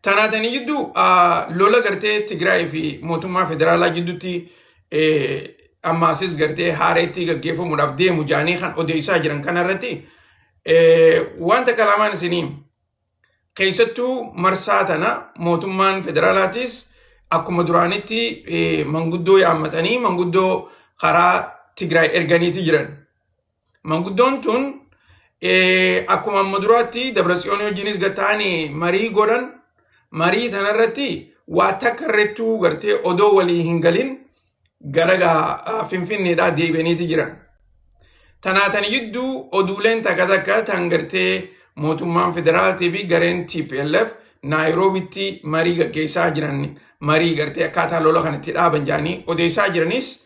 Tanaatanii jidduu lola gartee Tigraay fi mootummaa federaalaa jidduutti ammaasis gartee haareetti gaggeeffamuudhaaf deemu jaanii kan odeessaa jiran kanarratti wanta kalaamaan isinii keessattuu marsaa tana mootummaan federaalaatis akkuma duraanitti manguddoo yaammatanii manguddoo karaa Tigraay erganiiti jiran. Manguddoon tun akkuma amma duraatti Dabratsiyoon wajjinis gataanii marii godhan marii tanarratti waa takka irrattuu gartee odoo walii hin galin gara Finfinneedhaa deebi'aniiti jiran. Tanaatan gidduu oduuleen takka takka tan gartee mootummaan federaaltii fi gareen TPLF Naayiroobitti marii gaggeessaa jiran marii gartee akkaataa lola kanatti dhaaban jedhanii odeessaa jiranis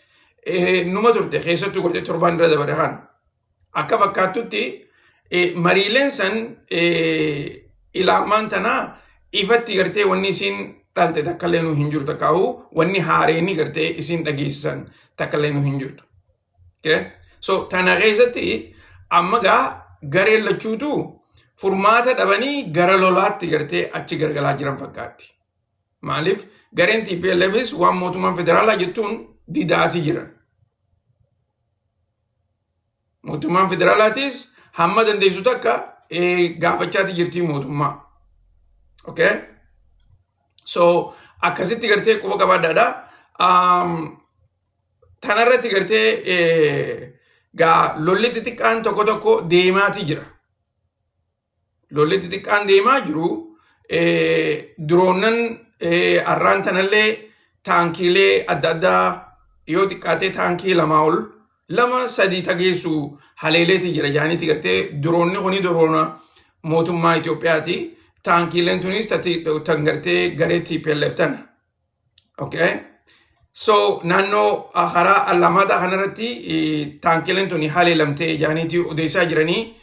numa turte keessattuu gartee torbaan irra dabare kana. Akka fakkaattutti mariileen san ilaamaan tanaa ifatti gartee wanni isiin dhalte takka illee nu hin jiru takkaa'u wanni haareenii gartee isiin dhageessisan takka illee nu hin jirtu. Okay? So tana keessatti amma gaa gareen lachuutu furmaata dhabanii gara lolaatti gartee achi gargalaa jiran fakkaatti. Maaliif gareen TPLFs waan mootummaan federaalaa jettuun didaatii jiran. Mootummaan federaalaatis hamma dandeessu takka gaafachaati jirti mootummaa. Okay? So akkasitti gartee quba qabaadhaadha. Tanarratti gartee gaa lolli xixiqqaan tokko tokko deemaati jira. Lolli xixiqqaan deemaa jiru diroonnan arraan tanallee taankiilee adda addaa yoo xiqqaatee taankii lamaa ol lama sadii tageessu haleeleeti jira jaaniiti gartee diroonni kuni diroona mootummaa Itoophiyaati. Taankiileen tunis tan gartee garee TPLF tana. Okay. So naannoo karaa Allamaaxaa kanarratti taankileen tuni haleelamtee jaaniitii odeessaa jiranii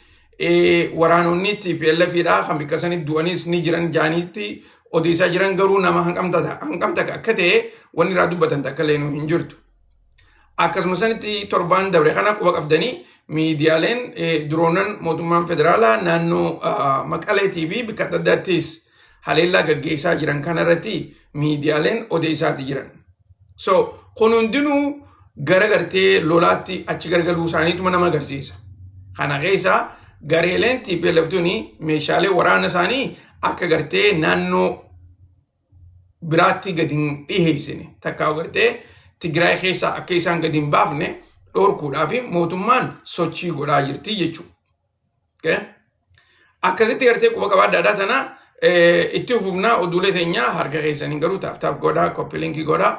waraanonni TPLF dha kan bakka sanitti du'anis ni jiran jaaniitti odeessaa jiran garuu nama hanqam takka akka ta'e wanni irraa dubbatan takka illee hin jirtu. Akkasuma sanitti torbaan dabre kana quba qabdanii miidiyaaleen duroonan mootummaan federaalaa naannoo Maqaleetii fi bakka adda addaattis haleellaa gaggeessaa jiran kanarratti miidiyaaleen odeessaati jiran. So kun hundinuu gara gartee lolaatti achi gargaluu isaaniituma nama agarsiisa. Kana keessa gareeleen TPLF tuni meeshaalee waraana isaanii akka gartee naannoo biraatti gadi hin dhiheessine takkaa gartee Tigraay keessaa akka isaan gadi hin baafne dhorkuudhaaf mootummaan sochii godhaa jirti jechuudha. Akkasitti gartee quba qabaadhaadhaa tana itti fufnaa oduulee teenyaa harka keessaniin garuu tap tap godhaa copy link godhaa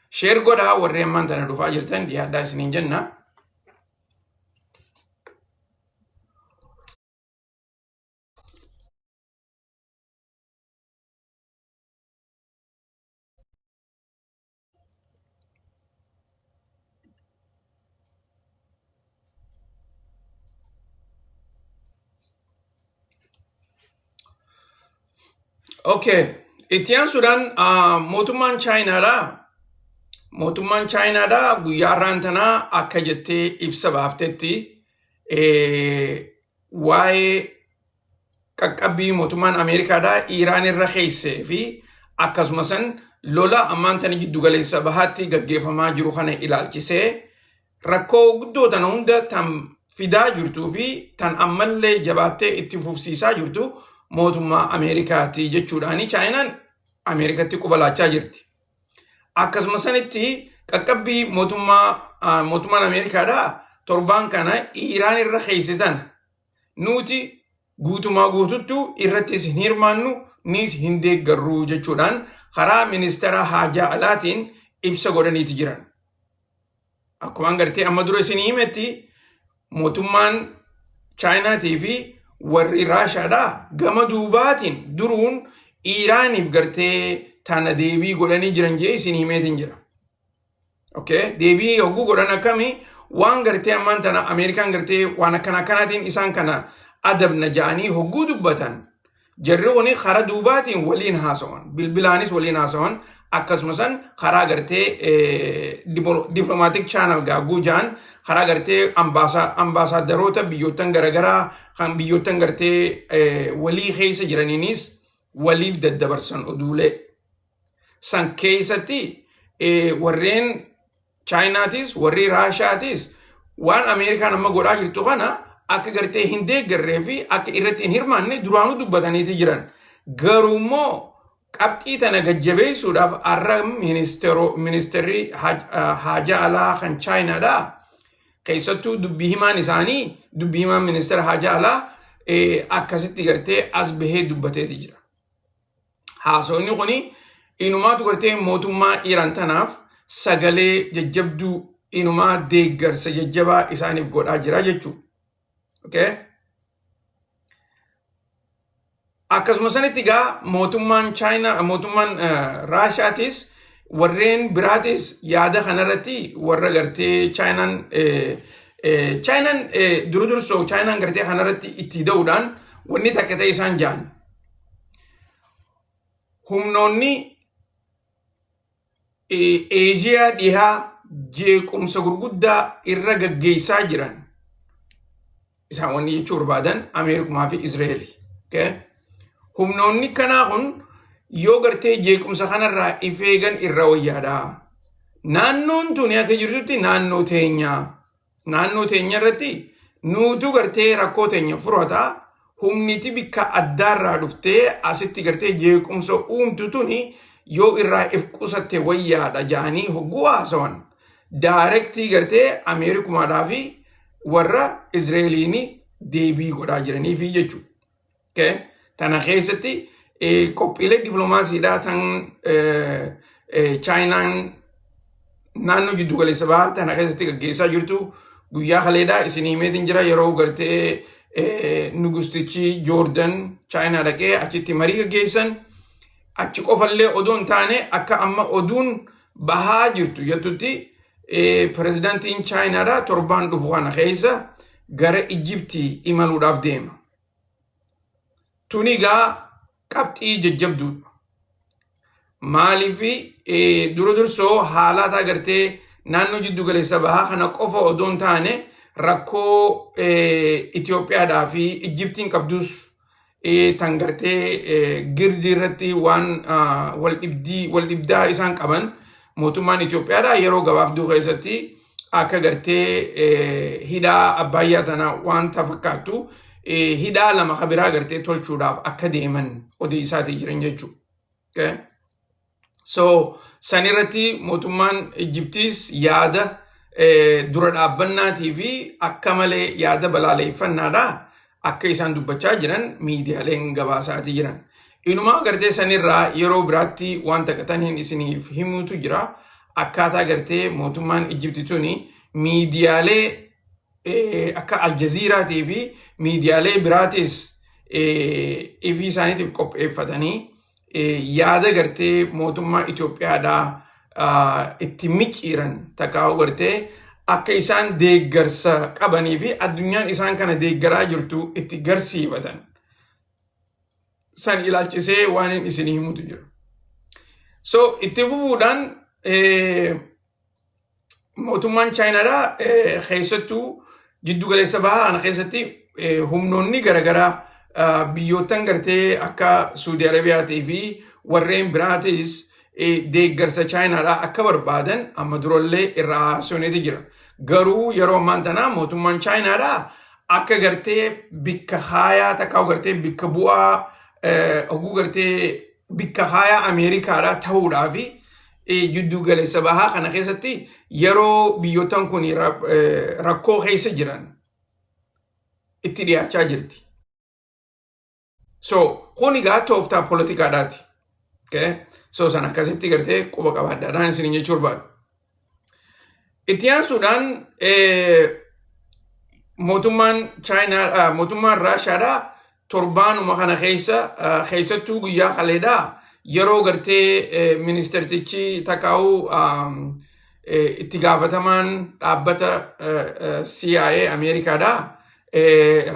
share godhaa warri ammaan tana dhufaa jirtan dhiyaadhaa isiniin jenna. Okay. Itti aansuudhaan mootummaan Chaayinaadha. Mootummaan Chaayinaadha guyyaa har'aan tanaa akka jettee ibsa baaftetti waa'ee qaqqabbii mootummaan Ameerikaadhaa Iiraan irra keessee fi akkasuma san lola ammaan tana jiddu galeessa bahaatti gaggeeffamaa jiru kana ilaalchisee rakkoo guddoo tana hunda tan fidaa jirtuu fi tan ammallee jabaattee itti fufsiisaa jirtu mootummaa Ameerikaati jechuudhaani Chaayinaan Ameerikatti quba laachaa jirti. Akkasuma sanitti qaqqabbii mootummaan Ameerikaadhaa torbaan kana Iiraan irra keesse tana nuti guutumaa guututtu irrattis hin hirmaannu niis hin deeggarru jechuudhaan karaa ministeera haajaa alaatiin ibsa godhaniiti jiran. Akkuma gartee amma dura isin himetti mootummaan Chaayinaatii fi warri Raashaadhaa gama duubaatiin duruun Iiraaniif gartee tana deebii godhanii jiran jee isin himeetiin jira. Okay? Deebii hogguu godhan akkamii waan gartee ammaan tana Ameerikaan gartee waan akkana akkanaatiin isaan kana adabna ja'anii hogguu dubbatan jarri kuni karaa duubaatiin waliin haasawan bilbilaanis waliin haasawan akkasuma san karaa gartee diplomatic channel gaagguu ja'an karaa gartee ambaasaadaroota biyyoottan garaagaraa kan biyyoottan gartee walii keessa jiraniinis Waliif daddabarsan oduulee. San keessatti warreen Chaayinaatis warri Raashaatis waan Ameerikaan amma godhaa jirtu kana akka gartee hin deeggarree fi akka irratti hin hirmaanne duraanuu dubbataniiti jiran. Garuu immoo qabxii tana gajjabeessuudhaaf har'a ministeerri haajaa alaa kan Chaayinaadhaa keessattuu dubbii himaan isaanii, dubbii himaan ministeera haajaa alaa, akkasitti gartee as bahee dubbateeti jira. Haasawni kuni inumaatu gartee mootummaa Iiraan tanaaf sagalee jajjabduu, inumaa deeggarsa jajjabaa isaaniif godhaa jira jechuudha. Okay? Akkasuma sanitti egaa mootummaan Chaayinaa, mootummaan Raashaatis warreen biraatis yaada kanarratti warra gartee Chaayinaan dura dursoo Chaayinaan gartee kanarratti itti da'uudhaan wanni takka ta'e isaan ja'an. Humnoonni Eeshiyaa dhihaa jeequmsa gurguddaa irra gaggeessaa jiran, isaan wanni jechuu barbaadan Ameerikumaa fi Israa'eel. Humnoonni kanaa kun yoo gartee jeequmsa kanarraa if eegan irra wayyaadha. Naannoon tuni akka jirtutti naannoo teenyaa. Naannoo teenya irratti nuutu gartee rakkoo teenya furata. Humniti bikka addaarraa dhuftee asitti gartee jeequmsa uumtu tuni yoo irraa if qusatte wayyaadha ja'anii hogguu haasawan. Directly gartee Ameerikumaadhaa fi warra Israa'eliin deebii godhaa jiraniifi jechuudha. Okay? Tana keessatti qophiilee dippiloomaasiidhaa tan Chaayinaan naannoo jiddu galeessa bahaa tana keessatti gaggeessaa jirtu guyyaa kaleedhaa isin himeetiin jira, yeroo gartee nugustichi Joordan Chaayinaa dhaqee achitti marii gaggeessan. Achi qofallee odoo hin taane, akka amma oduun bahaa jirtu jettutti, pirezidaantiin Chaayinaadhaa torbaan dhufu kana keessa gara Ijiptii imaluudhaaf deema. Tuni egaa qabxii jajjabduudha. Maaliif dura dursoo haalata agartee naannoo jiddu galeessa bahaa kana qofa odoo hin taane, rakkoo Itoophiyaadhaa fi Ijiptiin qabdus tan gartee girdii irratti waan wal dhibdaa isaan qaban, mootummaan Itoophiyaadhaa yeroo gabaabduu keessatti akka gartee hidhaa Abbaayyaa tana wanta fakkaattu hidhaa lama kabiraa gartee tolchuudhaaf akka deeman odeessaatii jiran jechuudha. Okay? So san irratti mootummaan Ijiptiis yaada dura dhaabbannaatii fi akka malee yaada balaaleffannaadha akka isaan dubbachaa jiran miidiyaaleen gabaasaatii jiran. Inumaa gartee sanirraa yeroo biraatti waan takka isiniif himuutu jira. Akkaataa gartee mootummaan Ijipti tuni miidiyaalee akka Aljaziiraatii fi miidiyaalee biraatis ifii isaaniitiif qopheeffatanii yaada gartee mootummaa Itoophiyaadhaa itti micciiran takkaa'u, gartee akka isaan deeggarsa qabanii fi addunyaan isaan kana deeggaraa jirtu itti garsiifatan san ilaalchisee waan inni isinii himutu jira. So itti fufuudhaan mootummaan Chaayinaadhaa keessattuu jiddu galeessa bahaa kana keessatti humnoonni garaagaraa biyyoottan gartee akka Suudi Arabiyaatii fi warreen biraatis deeggarsa Chaayinaadhaa akka barbaadan amma durallee irraa haasofneeti jira. Garuu yeroo ammaan tanaa mootummaan Chaayinaadhaa akka gartee bikka haayaa takka gartee bikka bu'aa oguu gartee bikka haayaa Ameerikaadhaa ta'uudhaa fi jiddu galeessa bahaa kana keessatti yeroo biyyoottan kun rakkoo keessa jiran itti dhiyaachaa jirti. So kun egaa tooftaa poolitikaadhaati. Okay? So san akkasitti gartee quba qabaadhaadhaan isin jechuu barbaadu. Itti aansuudhaan mootummaan Chaayinaa, mootummaan Raashaadhaa torbaanuma kana keessa, keessattuu guyyaa kaleedhaa, yeroo gartee ministeertichi takaa'uu itti gaafatamaan dhaabbata CIA Ameerikaadhaa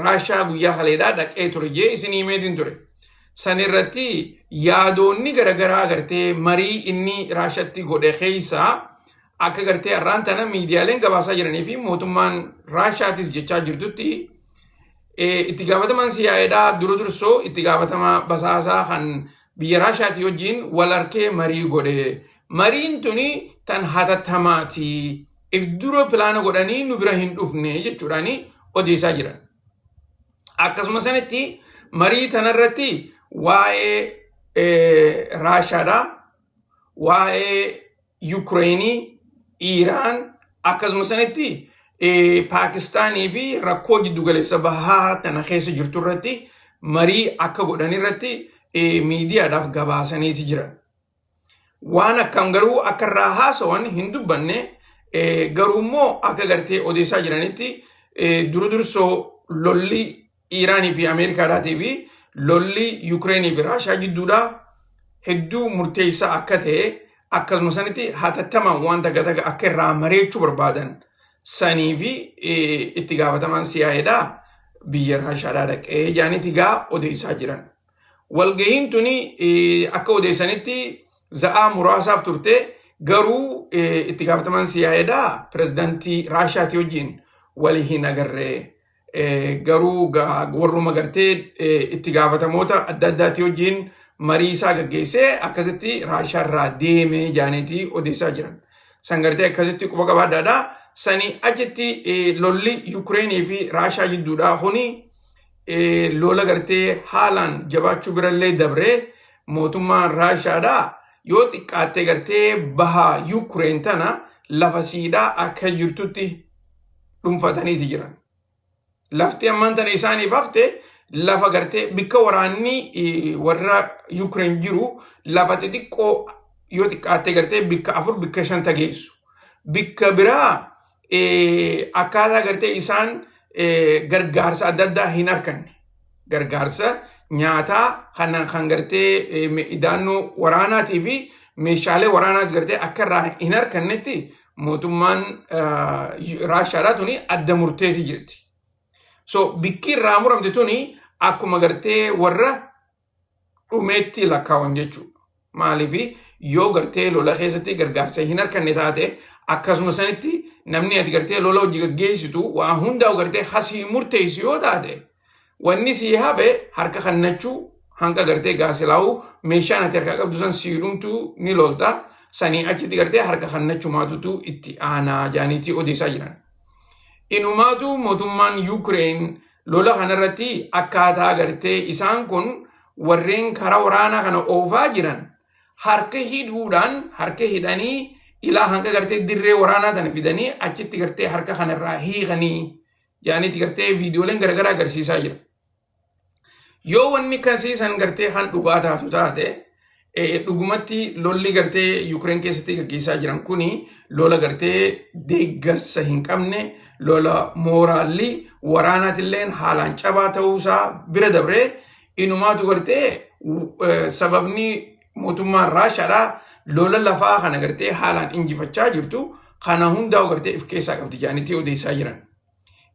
Raashaa guyyaa kaleedhaa dhaqee ture jee isin himeetiin ture. San irratti yaadoonni garaagaraa gartee marii inni Raashatti godhe keessaa akka gartee har'aan tana miidiyaaleen gabaasaa jiranii fi mootummaan Raashaatis jechaa jirtutti, Itti gaafatamaan CIAdhaa dura dursoo itti gaafatamaa basaasaa kan biyya Raashaatii wajjin wal harkee marii godhe. Mariin tuni tan hatattamaati. If dura pilaana godhanii nu bira hin dhufne jechuudhaani odeessaa jiran. Akkasuma sanitti marii tanarratti waa'ee Raashaadhaa, waa'ee Yukireenii, Iiraan akkasuma sanitti Paakistaanii fi rakkoo jiddugaleessa bahaa tana keessa jirtu irratti marii akka godhan irratti miidiyaadhaaf gabaasaniiti jiran. Waan akkam garuu akka irraa haasawan hin dubbanne, garuu immoo akka gartee odeessaa jiranitti dura dursoo lolli Iiraanii fi Ameerikaadhaatii fi lolli Yukireenii fi Raashaa jidduudhaa hedduu murteessaa akka ta'e, akkasuma sanitti hatattamaan waan takka takka akka irraa mareechuu barbaadan sanii fi itti gaafatamaan CIAdhaa biyya Raashaadhaa dhaqee jaaniiti gaa odeessaa jiran. Walgahiin tuni akka odeessanitti za'aa muraasaaf turte, garuu itti gaafatamaan CIAdhaa pirezidaantii Raashaatii wajjin wal hin agarre. Garuu warruma gartee itti gaafatamoota adda addaatii wajjin marii isaa gaggeessee akkasitti Raashaa irraa deemee jaaniitii odeessaa jiran. San gartee akkasitti quba qabaadhaadha. Sanii achitti lolli Yukireenii fi Raashaa jidduudhaa kuni lola gartee haalaan jabaachuu birallee dabree mootummaan Raashaadhaa yoo xiqqaatte gartee baha Yukireen tana lafa siidhaa akka jirtutti dhuunfataniiti jiran. Lafti ammaan tana isaaniif hafte lafa gartee bikka waraanni warra Yukireen jiru lafa xixiqqoo yoo xiqqaatte gartee bikka afur bikka shan tageessu. Bikka biraa akkaataa gartee isaan gargaarsa adda addaa hin arkanne. Gargaarsa nyaataa kana kan gartee idaannoo waraanaatii fi meeshaalee waraanaas gartee akka irraa hin arkannetti mootummaan Raashaadhaa tuni adda murteeti jirti. So bikki irraa muramte tuni akkuma gartee warra dhumeetti lakkaawan jechuudha. Maaliif yoo gartee lola keessatti gargaarsa hin arkanne taate, akkasuma sanitti namni ati gartee lola hojii gaggeessitu waa hundaa gartee hasii murteessu yoo taate, wanni sii hafe harka kannachuu hanga gartee gaasilaa'uu meeshaan ati harkaa qabdu san sii dhumtuu ni lolta. Sanii achitti gartee harka kannachumaatutu itti aanaa jaaniitii odeessaa jiran. Inumaatu mootummaan Yukireen lola kanarratti akkaataa gartee isaan kun warreen karaa waraanaa kana oofaa jiran harka hidhuudhaan, harka hidhanii ilaa hanga gartee dirree waraanaa tana fidanii achitti gartee harka kanarraa hiikanii jaaniiti gartee viidiyooleen garaagaraa agarsiisaa jira. Yoo wanni kasiisan gartee kan dhugaa taatu taate, dhugumatti lolli gartee Yukireen keessatti gaggeessaa jiran kuni lola gartee deeggarsa hin qabne, lola mooraalli waraanaatilleen haalaan cabaa ta'uusaa bira dabree inumaatu gartee sababni mootummaan Raashaadhaa lola lafaa kana gartee haalaan injifachaa jirtu kana hundaa gartee if keessaa qabdi jedhanitti odeessaa jiran.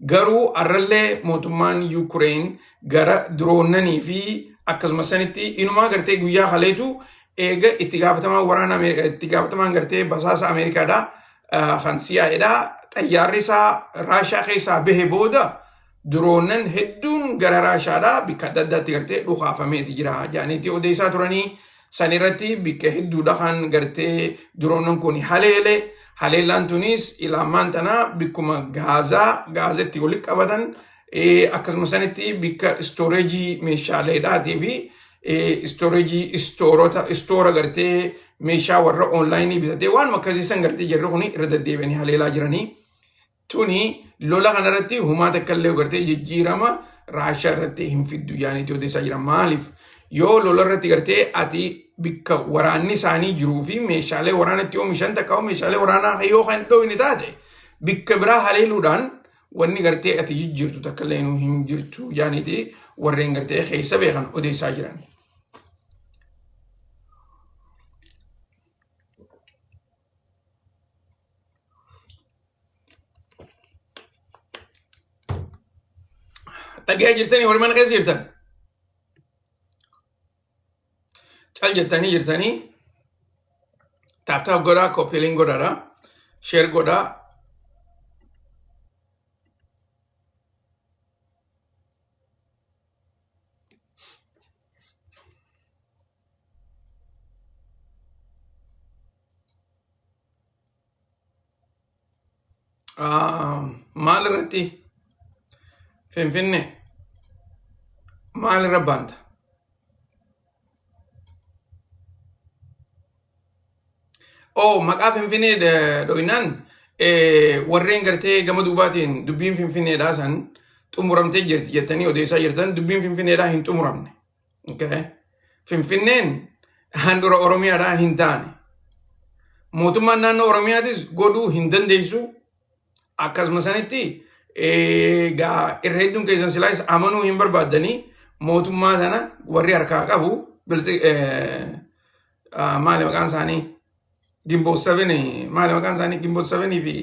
Garuu arrallee mootummaan Yukureen gara diroonnanii fi akkasuma sanitti inumaa gartee guyyaa kaleetu eega itti gaafatamaan waraana itti gaafatamaan gartee basaasa Ameerikaadhaa kan CIAdhaa xayyaarri isaa Raashaa keessaa bahe booda diroonnan hedduun gara Raashaadhaa bikka adda addaatti gartee dhukaafameeti jira jedhaniitti odeessaa turanii. San irratti bikka hedduudha kan gartee diroonnan kun haleele. Haleellaan tunis ilaamaan tana bikkuma gaazaa gaazatti walitti qabatan, akkasuma sanitti bikka istooreejii meeshaaleedhaatii fi istooreejii istoorota istoora gartee meeshaa warra oonlaayinii bitatee waan akkasii san gartee jarri kun irra deddeebi'anii haleelaa jiranii. Tuni lola kanarratti humaa takka illee gartee jijjiirama Raashaa irratti hin fiddu yaaniitti odeessaa jira. Maaliif yoo lola irratti gartee ati bikka waraanni isaanii jiruu fi meeshaalee waraanatti oomishan takka meeshaalee waraanaa yoo kan dhoowwine taate, bikka biraa haleeluudhaan wanni gartee ati jijjiirtu takka illee hin jirtu yaaniiti warreen gartee keessa beekan odeessaa jiran. Dhaga'aa jirtanii warri mana keessa jirtan? Cal jettanii jirtanii tap tap godhaa, copy link godhaadha, share godhaa. Maal irratti Finfinnee maal irra baanta? Oh, maqaa Finfinnee dho'inaan warreen gartee gama duubaatiin dubbiin Finfinneedhaa san xumuramtee jirti jettanii odeessaa jirtan dubbiin Finfinneedhaa hin xumuramne. Okay. Finfinneen handhuura Oromiyaadhaa hin taane. Mootummaan naannoo Oromiyaatis godhuu hin dandeessu. Akkasuma sanitti egaa irra hedduun keessan silaayis amanuu hin barbaaddanii mootummaa sana warri harkaa qabu maali maqaan isaanii Gimboot 7 maali maqaan isaanii Gimboot 7 fi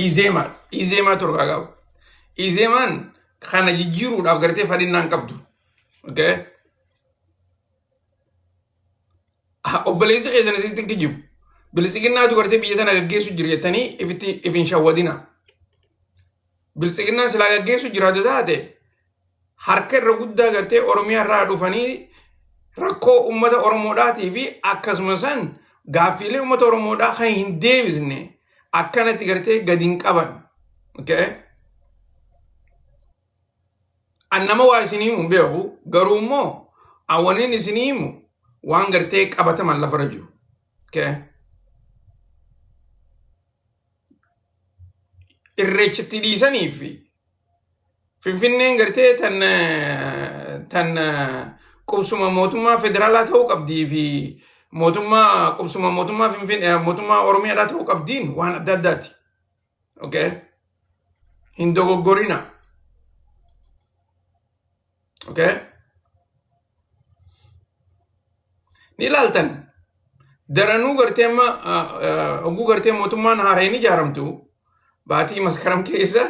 Izeemaa Izeemaa torkaa qabu. Izeemaan kana jijjiiruudhaaf gartee fadhinnaan qabdu. Okay? Obboleessi keessan isinitti hin kijibu. Biltsiginnaatu gartee biyya tana gaggeessu jira jettanii ifitti if hin shawwadina. Biltsiginnaan silaa gaggeessu jiraate taate harka irra guddaa gartee Oromiyaa irraa dhufanii rakkoo uummata Oromoodhaatii fi akkasuma san gaaffiilee uummata Oromoodhaa kan hin deebisne akkanatti gartee gadi hin qaban. Okay? An nama waa isinii himu hin beeku garuu immoo an waniin isinii himu waan gartee qabataman lafarra jiru. Okay? Irreechatti dhiisanii fi Finfinneen gartee tan tan qubsuma mootummaa federaalaa ta'uu qabdii fi mootummaa qubsuma mootummaa Finfinnee mootummaa Oromiyaadhaa ta'uu qabdiin waan adda addaati. Okay? Hin dogoggorina. Okay? Ni ilaaltan. Daranuu gartee amma hogguu gartee mootummaan haareen ijaaramtu baatii maskaram keessa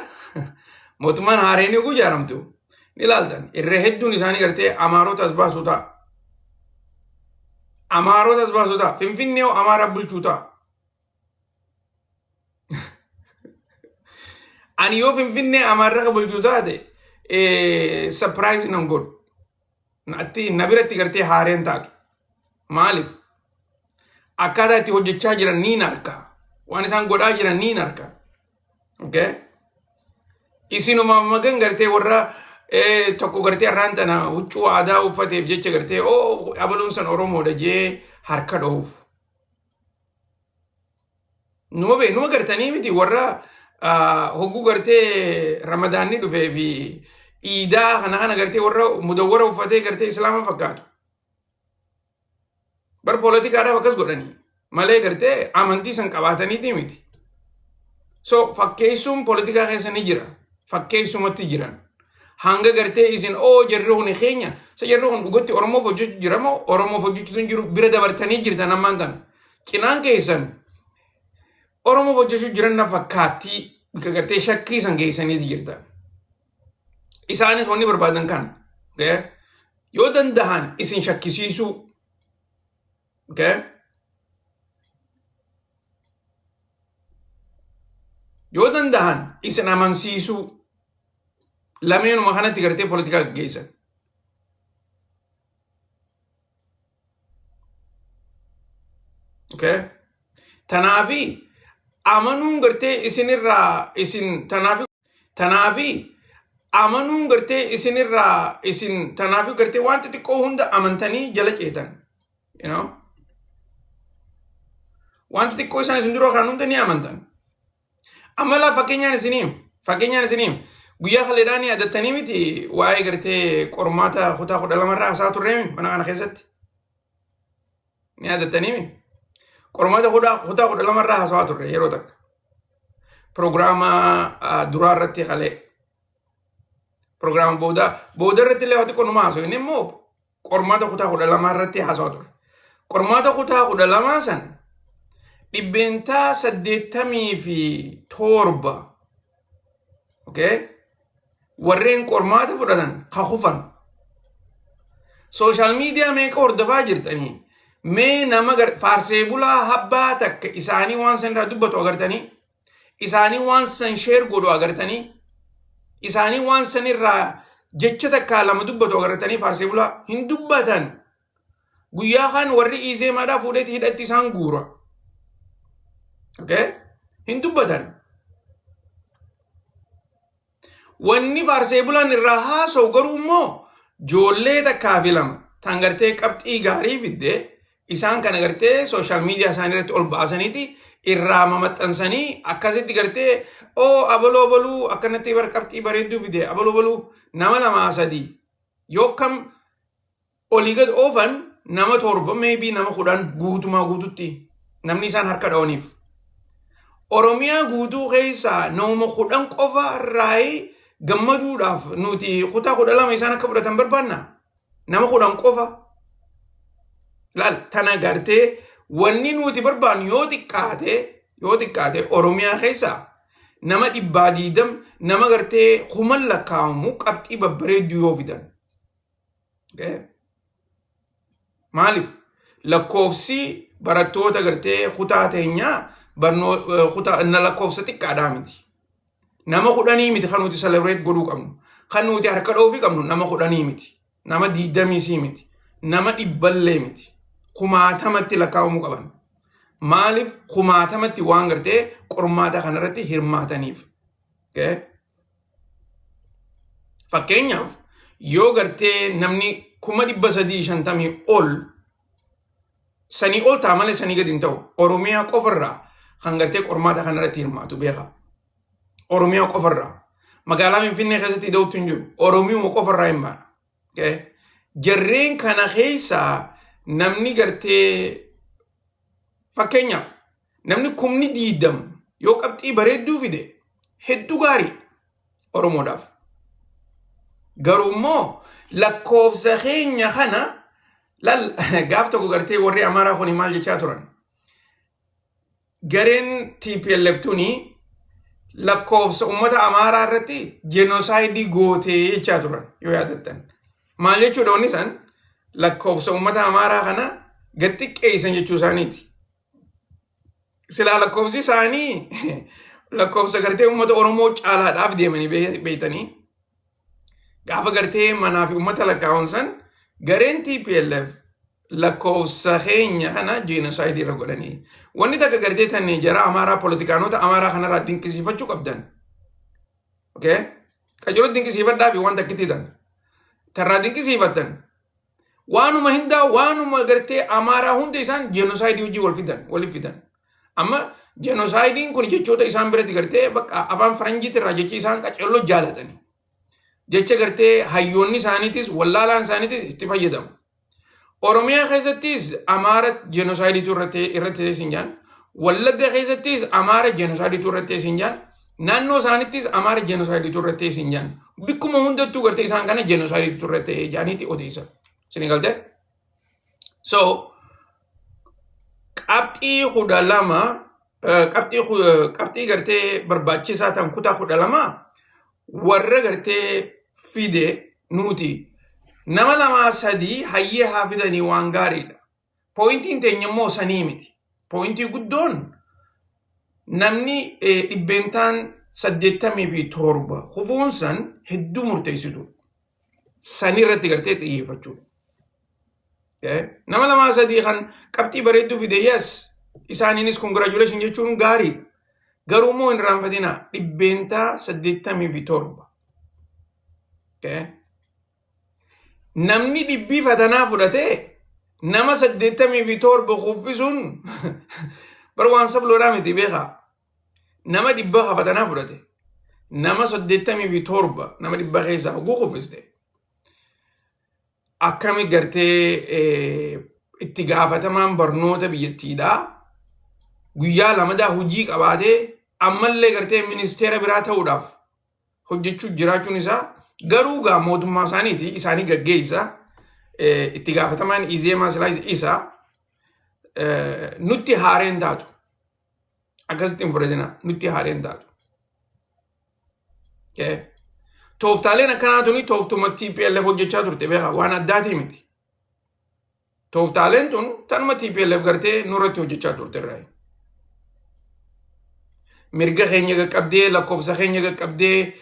mootummaan haareen hogguu ijaaramtu ni ilaaltan. Irra hedduun isaanii gartee Amaarota as baasuu ta'a. Amaarota as baasuu ta'a. Finfinnee hoo Amaara bulchuu ta'a. Ani yoo Finfinnee Amaarra ka bulchu taate surprise nan godhu. Natti na biratti gartee haareen taatu. Maaliif? Akkaataa itti hojjechaa jiran niin arka. Waan isaan godhaa jiran niin arka. Okay? Isinumaaf magan gartee warra tokko gartee har'aan tana huccuu aadaa uffateef jecha gartee oo abaluun san Oromoodha jee harka dho'uuf. Numa bee numa gartanii miti warra hogguu gartee ramadaanni dhufee fi iidaa kana kana gartee warra mudawwara uffatee gartee islaama fakkaatu. Bar poolitikaadhaaf akkas godhanii malee gartee amantii san qabaataniiti miti. So fakkeessuun poolitikaa keessa ni jira. Fakkeessumatti jiran. Hanga gartee isin oo jarri kun keenya isa jarri kun dhugatti Oromoof hojjechuu jira moo Oromoof hojjechuutu hin jiru bira dabartanii jirtan ammaan tana. Cinaan keessan Oromoof hojjechuu jiran na fakkaattii bika gartee shakkii san geessaniiti jirtan. Isaanis wanni barbaadan kana. Okay? Yoo dandahan isin shakkisiisuu. Okay? Yoo dandahan isin amansiisuu. Lameenuma kanatti gartee poolitikaa gaggeessan. Okay? Tanaafi amanuun gartee isinirraa isin tanaafi tanaafi amanuun gartee isinirraa isin tanaafi gartee waan xixiqqoo hunda amantanii jala ceetan. You know? Waan xixiqqoo isaan isin dura kan hunda ni amantan. Amma laa fakkeenyaan isinii himu. Fakkeenyaan isinii himu. Guyyaa kaleedhaan yaadattanii miti waa'ee gartee qormaata kutaa 12 irraa haasa'aa turreemi mana kana keessatti. Ni yaadattanii mi? Qormaata kutaa 12 irraa haasa'aa turre yeroo takka. Pirogiraama duraa irratti kalee. Pirogiraama booda booda irratti illee waa xiqqoo numa haasa'u. Inni immoo qormaata kutaa 12 irratti haasawaa ture. Qormaata kutaa 12 san 87% okay, warreen qormaata fudhatan ka kufan. Sooshaal miidiyaa meeqa hordofaa jirtanii? Mee nama faarsee bulaa habbaa takka isaanii waan san irraa dubbatu agartanii? Isaanii waan san sheer godhu agartanii? Isaanii waan san irraa jecha takkaa lama dubbatu agartanii faarsee bulaa hin dubbatan. Guyyaa kaan warri iizeemaadhaa fuudheeti hidhatti isaan guura. Okay? Hin dubbatan. Wanni faarsee bulaan irraa haasa'u garuu immoo ijoollee takkaa fi lama tan gartee qabxii gaarii fidde isaan kana gartee social media isaanii irratti ol baasaniiti irraa mamaxxansanii akkasitti gartee oo abaloo abaluu akkanatti bar qabxii bareedduu fide abaloo abaluu nama lamaa sadii yoo kam olii gad oofan nama 7, maybe nama 10 guutumaa guututti namni isaan harka dha'aniif. Oromiyaa guutuu keessaa nama 10 qofa irraa gammaduudhaaf nuti kutaa 12 isaan akka fudhatan barbaanna. Nama 10 qofa. Laal, tana gartee wanni nuti barbaannu yoo xiqqaate Oromiyaa keessaa nama 120, nama gartee kuman lakkaa'amu qabxii babbareedduu yoo fidan. Maaliif lakkoofsi barattoota gartee kutaa teenyaa barnoo kutaa na lakkoofsa xiqqaadhaa miti. Nama 10 miti kan nuti celebrate godhuu qabnu. Kan nuti harka dhoofii qabnu nama 10 miti. Nama 20 miti. Nama dhibballee miti. Kumaatamatti lakkaa'amuu qaban. Maaliif kumaatamatti waan gartee qormaata kanarratti hirmaataniif. Fakkeenyaaf, yoo gartee namni 350,000 ol, sanii ol ta'a malee sanii gadi hin ta'u. Oromiyaa qofarraa kan gartee qormaata kanarratti hirmaatu beeka. Oromiyaa qofarraa. Magaalaa Finfinnee keessatti ida'uutu hin jiru. Oromiyuma qofarraa hin baana. Jarreen kana keessaa namni gartee fakkeenyaaf namni 20,000 yoo qabxii bareedduu fide hedduu gaarii Oromoodhaaf. Garuu immoo lakkoofsa keenya kana lal gaaf tokko gartee warri Amaaraa kun maal jechaa turan? Gareen TPLF tuni lakkoofsa uummata Amaaraa irratti genocide gootee jechaa turan yoo yaadattan. Maal jechuudha wanni isaan lakkoofsa uummata Amaaraa kana gad xiqqeessan jechuu isaaniiti. Silaa lakkoofsi isaanii lakkoofsa gartee uummata Oromoo caalaadhaaf deemanii beeytanii gaafa gartee manaa fi uummata lakkaa'uun san gareen TPLF lakkoofsa keenya kana genocide irra godhanii. Wanni takka gartee tan jara Amaaraa, poolitikaanota Amaaraa kanarraa dinqisiifachuu qabdan. Okay? Qajeeloo dinqisiifadhaa fi waan takkitti tan. Tarraa dinqisiifattan. Waanuma hindaa waanuma gartee Amaaraa hunda isaan genocide hojii wal fidan waliif fidan. Amma genocideiin kun jechoota isaan biratti gartee bakka afaan faranjiitti irraa jechi isaan qaceelloo jaalatani. Jecha gartee hayyoonni isaaniitis wallaalaan isaaniitis itti fayyadamu. Oromiyaa keessattis Amaara genocideiitu irratti ta'e jaan. Wallagga keessattis Amaara genocideiitu irratti ta'e jaan. Naannoo isaanittis Amaara genocideiitu irratti ta'e jaan. Bikkuma hundattuu gartee isaan kana genocideiitu irratti ta'e jaaniiti odeessan. Isin galtee? So qabxii 12, qabxii gartee barbaachisaa ta'an kutaa 12 warra gartee fide nuti nama lamaa sadii hayyee haa fidanii waan gaariidha. Pointiin teenya immoo sanii miti. Pointii guddoon namni 87% kufuun san hedduu murteessitu. Sanii irratti gartee xiyyeeffachuudha. Nama lamaa sadii kan qabxii bareedduu fide, yes, isaaniinis congratulation jechuun gaariidha. Garuu immoo hin irraanfatinaa, 87%. Namni dhibbii fatanaa fudhatee nama 87 kuffisuun bar waan sabloodhaa miti, beekaa. Nama 100 fatanaa fudhate nama 87 nama 100 keessaa hoguu kuffiste akkami gartee itti gaafatamaan barnoota biyyattiidhaa guyyaa lamadaa hojii qabaatee ammallee gartee ministeera biraa ta'uudhaaf hojjechuu jiraachuun isaa garuu gaa mootummaa isaaniiti, isaanii gaggeessa, itti gaafatamaan Izeemaa silaa isa nutti haareen taatu, akkasitti hin fudhatina, nutti haareen taatu. Tooftaaleen akkanaa tuni tooftuma TPLF hojjechaa turte, beekaa, waan addaatii miti. Tooftaaleen tun tanuma TPLF gartee nurratti hojjechaa turte irraa. Mirga keenya qaqqabdee, lakkoofsa keenya qaqqabdee,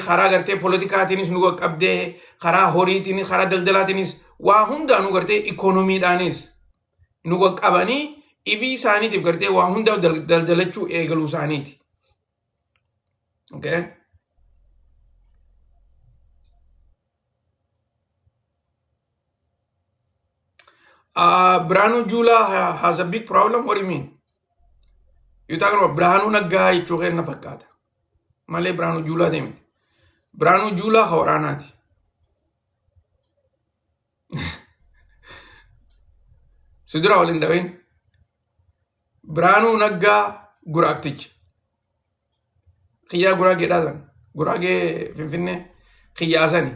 karaa gartee poolitikaatiinis nu qaqqabdee, karaa horiitiinis, karaa daldalaatiinis, waa hundaanuu gartee ikoonomiidhaanis nu qaqqabanii ifii isaaniitiif gartee waa hundaa daldalachuu eegaluu isaaniiti. Okay. Birhaanuu Juulaa has a big problem. What do you mean? You talking about Birhaanuu Naggaa jechuu keenya fakkaata. Malee Birhaanuu Juulaa deemiti. Birhaanuu Juulaa ka waraanaati. Si dura waliin dhawin. Birhaanuu Naggaa guraagticha. Kiyyaa guraageedhaa san. Guraagee Finfinnee kiyyaa sani.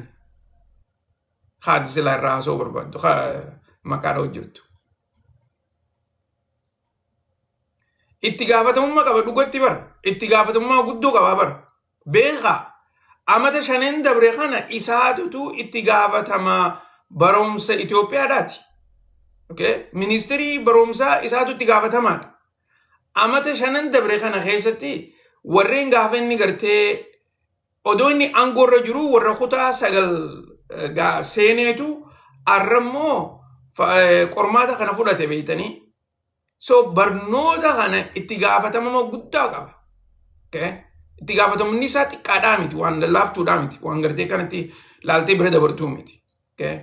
Haati silaa irraa haasa'uu barbaaddu. Maqaa dha'u jirtu. Itti gaafatamummaa qaba dhugatti bara. Itti gaafatamummaa guddoo qaba bara. Beekaa. Amata shanen dabre kana isaatutu itti gaafatama barumsa Itoophiyaadhaati. Okay? Ministirii barumsaa isaatu itti gaafatamaadha. Amata shanan dabre kana keessatti warreen gaafa inni gartee odoo inni aangoorra jiru warra kutaa 9 seeneetu arrammoo qormaata kana fudhate beeytanii. So barnoota kana itti gaafatamummaa guddaa qaba. Okay? Itti gaafatamumni isaa xiqqaadhaa miti, waan lallaaftuudhaa miti, waan gartee kanatti laaltee bira dabartuu miti. Okay?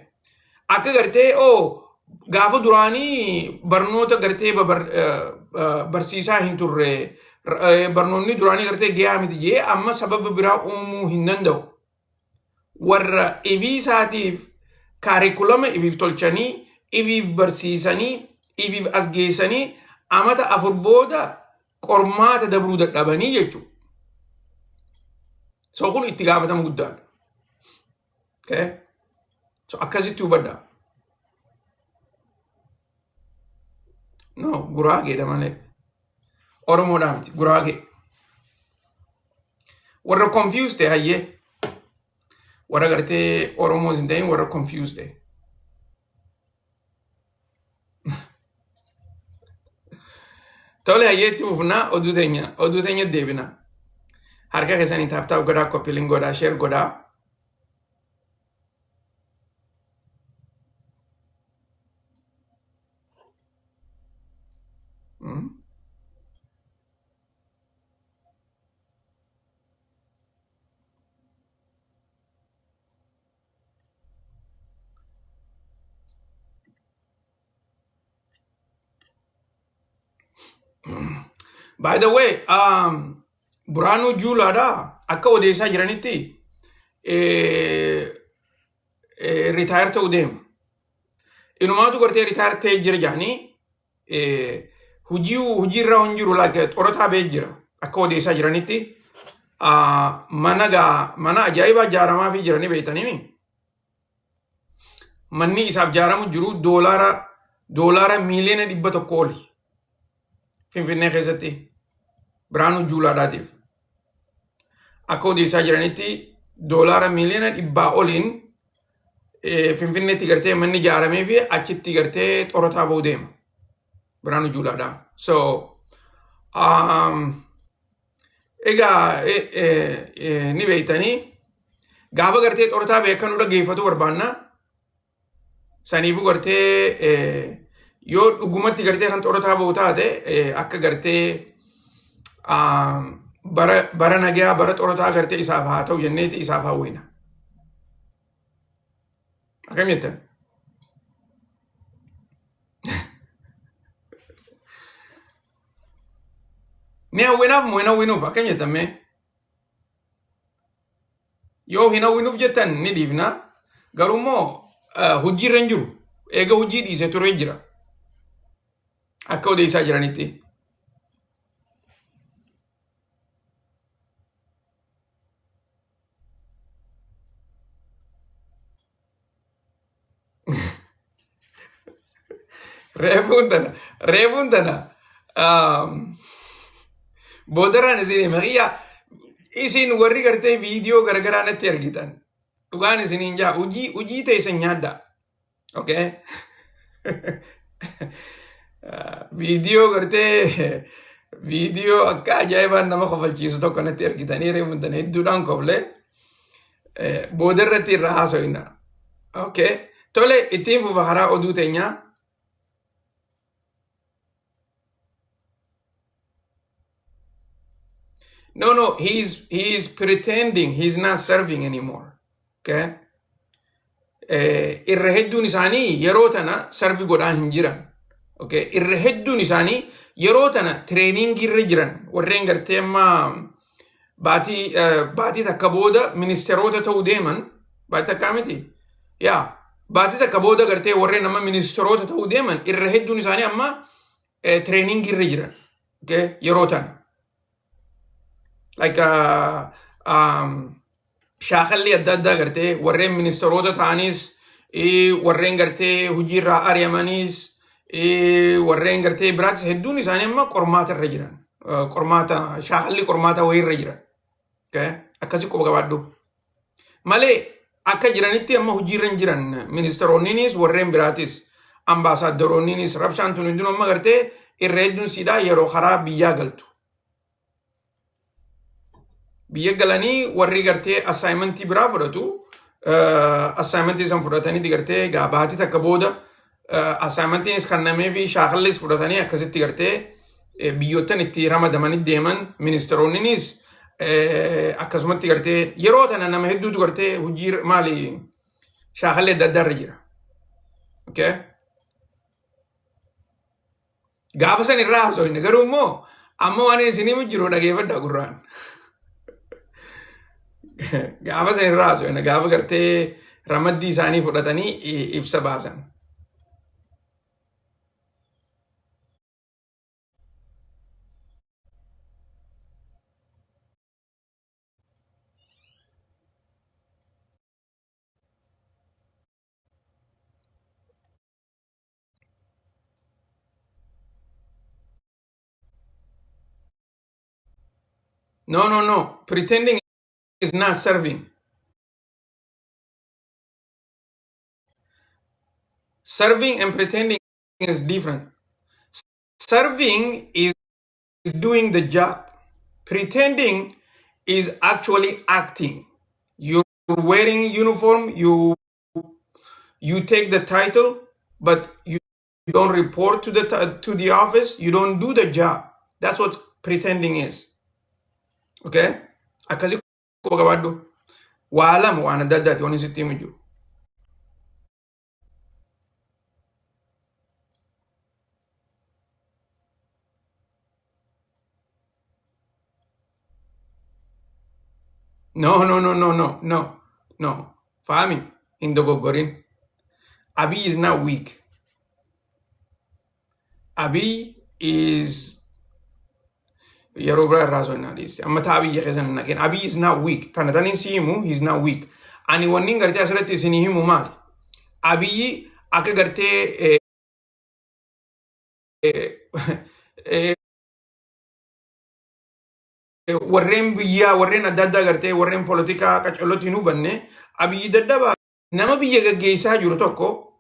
Akka gartee oo gaafa duraanii barnoota gartee barsiisaa hin turre, barnoonni duraanii gartee gahaa miti jee amma sababa biraa uumuu hin danda'u. Warra ifii isaatiif kaarikulama ifiif tolchanii, ifiif barsiisanii, ifiif as geessanii amata 4 booda qormaata dabruu dadhabanii jechuudha. So kun itti gaafatama guddaadha. Okay? So akkasitti hubadhaa. No, guraageedha malee. Oromoodhaa miti, guraagee. Warra confused ta'e hayyee. Warra gartee Oromoos hin ta'in warra confused ta'e. Tole hayyee itti fufnaa oduu teenya deebina. Harka keessanii tap tap godhaa, copy link godhaa, share godhaa. By the way, Birhaanuu Juulaadha akka odeessaa jiranitti retire ta'uu deema. Inumaatu gartee retire ta'ee jira jedhanii hojii hojiirra hin jiru, like xorataa ba'ee jira akka odeessaa jiranitti. Mana gaa mana ajaa'ibaa ijaaramaa fi jiranii beektanii manni isaaf ijaaramu jiru doolaara miiliyoona 100 oli Finfinnee keessatti Birhaanuu Juulaadhaatiif. Akka odeessaa jiranitti doolaara miiliyoona 100 oliin Finfinneetti gartee manni ijaaramee fi achitti gartee xorataa ba'uu deema. Birhaanuu Juulaadhaa. So egaa ni beektanii gaafa gartee xorataa ba'e akka nu dhaggeeffatu barbaanna. Saniifuu gartee yoo dhugumatti gartee kan xorataa ba'u taate akka gartee bara nagayaa bara xorataa gartee isaaf haa ta'u jenneeti isaaf hawwina. Akkam jettan? Ni hawwinaaf moo hin hawwinuuf akkam jettan mee? Yoo hin hawwinuuf jettan ni dhiifna. Garuu immoo hojii irra hin jiru. Eega hojii dhiisee turee jira. Akka odeessaa jiranitti. Reefuun tana boodarraan isin hima. Iyya isin warri gartee viidiyoo garagaraa natti ergitan. Dhugaan isiniin jaa hojii teessan nyaadhaa. Okay. Viidiyoo gartee viidiyoo akka ajaa'ibaan nama kofalchiisu tokko natti ergitanii reefuun tana hedduudhaan koflee booda irratti irraa haasofna. Okay. Tole ittiin fufa karaa oduu teenyaa. No, no, he's pretending he's not serving anymore. Okay. Irra hedduun isaanii yeroo tana serve godhaa hin jiran. Okay? Irra hedduun isaanii yeroo tana trainingii irra jiran, warreen gartee amma baatii takka booda ministeerota ta'uu deeman, baatii takkaa miti. Yaa, baatii takka booda gartee warreen amma ministeerota ta'uu deeman irra hedduun isaanii amma trainingii irra jiran. Okay? Yeroo tana. Like shaakalli adda addaa gartee warreen ministeerota ta'anis, warreen gartee hojiirraa ari'amanis, warreen gartee biraatis hedduun isaanii amma qormaata irra jiran. Qormaata, shaakalli qormaata wayii irra jiran. Okay? Akkasii quba qabaadhu. Malee akka jiranitti amma hojiirra hin jiran ministeeronniinis, warreen biraatis, ambaasaaddoroonniinis. Rabshaan tun hundinuu amma gartee irra hedduun siidhaa yeroo karaa biyyaa galtu. Biyya galanii warri gartee assignmentii biraa fudhatu, assignmentii san fudhatanii gartee gaa baatii takka booda assignmentiinis kennamee fi shaakallis fudhatanii akkasitti gartee biyyoottan itti ramadamanii deeman. Ministeeronniinis akkasumatti gartee yeroo tana nama hedduutu gartee hojii maali shaakalli adda addaa irra jira. Okay? Gaafa san irraa haasofne, garuu immoo amma waan inni isinii jiru dhageeffadhaa gurraan. Gaafa san irraa haasofne, gaafa gartee ramaddii isaanii fudhatanii ibsa baasan. No, no, no. Pretending is not serving. Serving and pretending is different. Serving is doing the job. Pretending is actually acting. You're wearing uniform, you take the title, but you don't report to the office, you don't do the job. That's what pretending is. Okay? Akkasii quba qabaadhu. Waa lama, waan adda addaati waan sitti himu jiru. No, no, no, no, no, no, no. Faami, hin dogoggorin. Abiy is not weak. Abiy is yeroo biraa irraa osoo hin dhiiste. Amma taa biyya keessa hin naqin. Abiy is not weak. Tana taniin si himu, he is not weak. Ani wanni gartee asirratti isinii himu maali? Abiy akka gartee warreen biyyaa, warreen adda addaa gartee warreen poolitikaa qacollotti hin hubanne, Abiyyi dadhabaa. Nama biyya gaggeessaa jiru tokko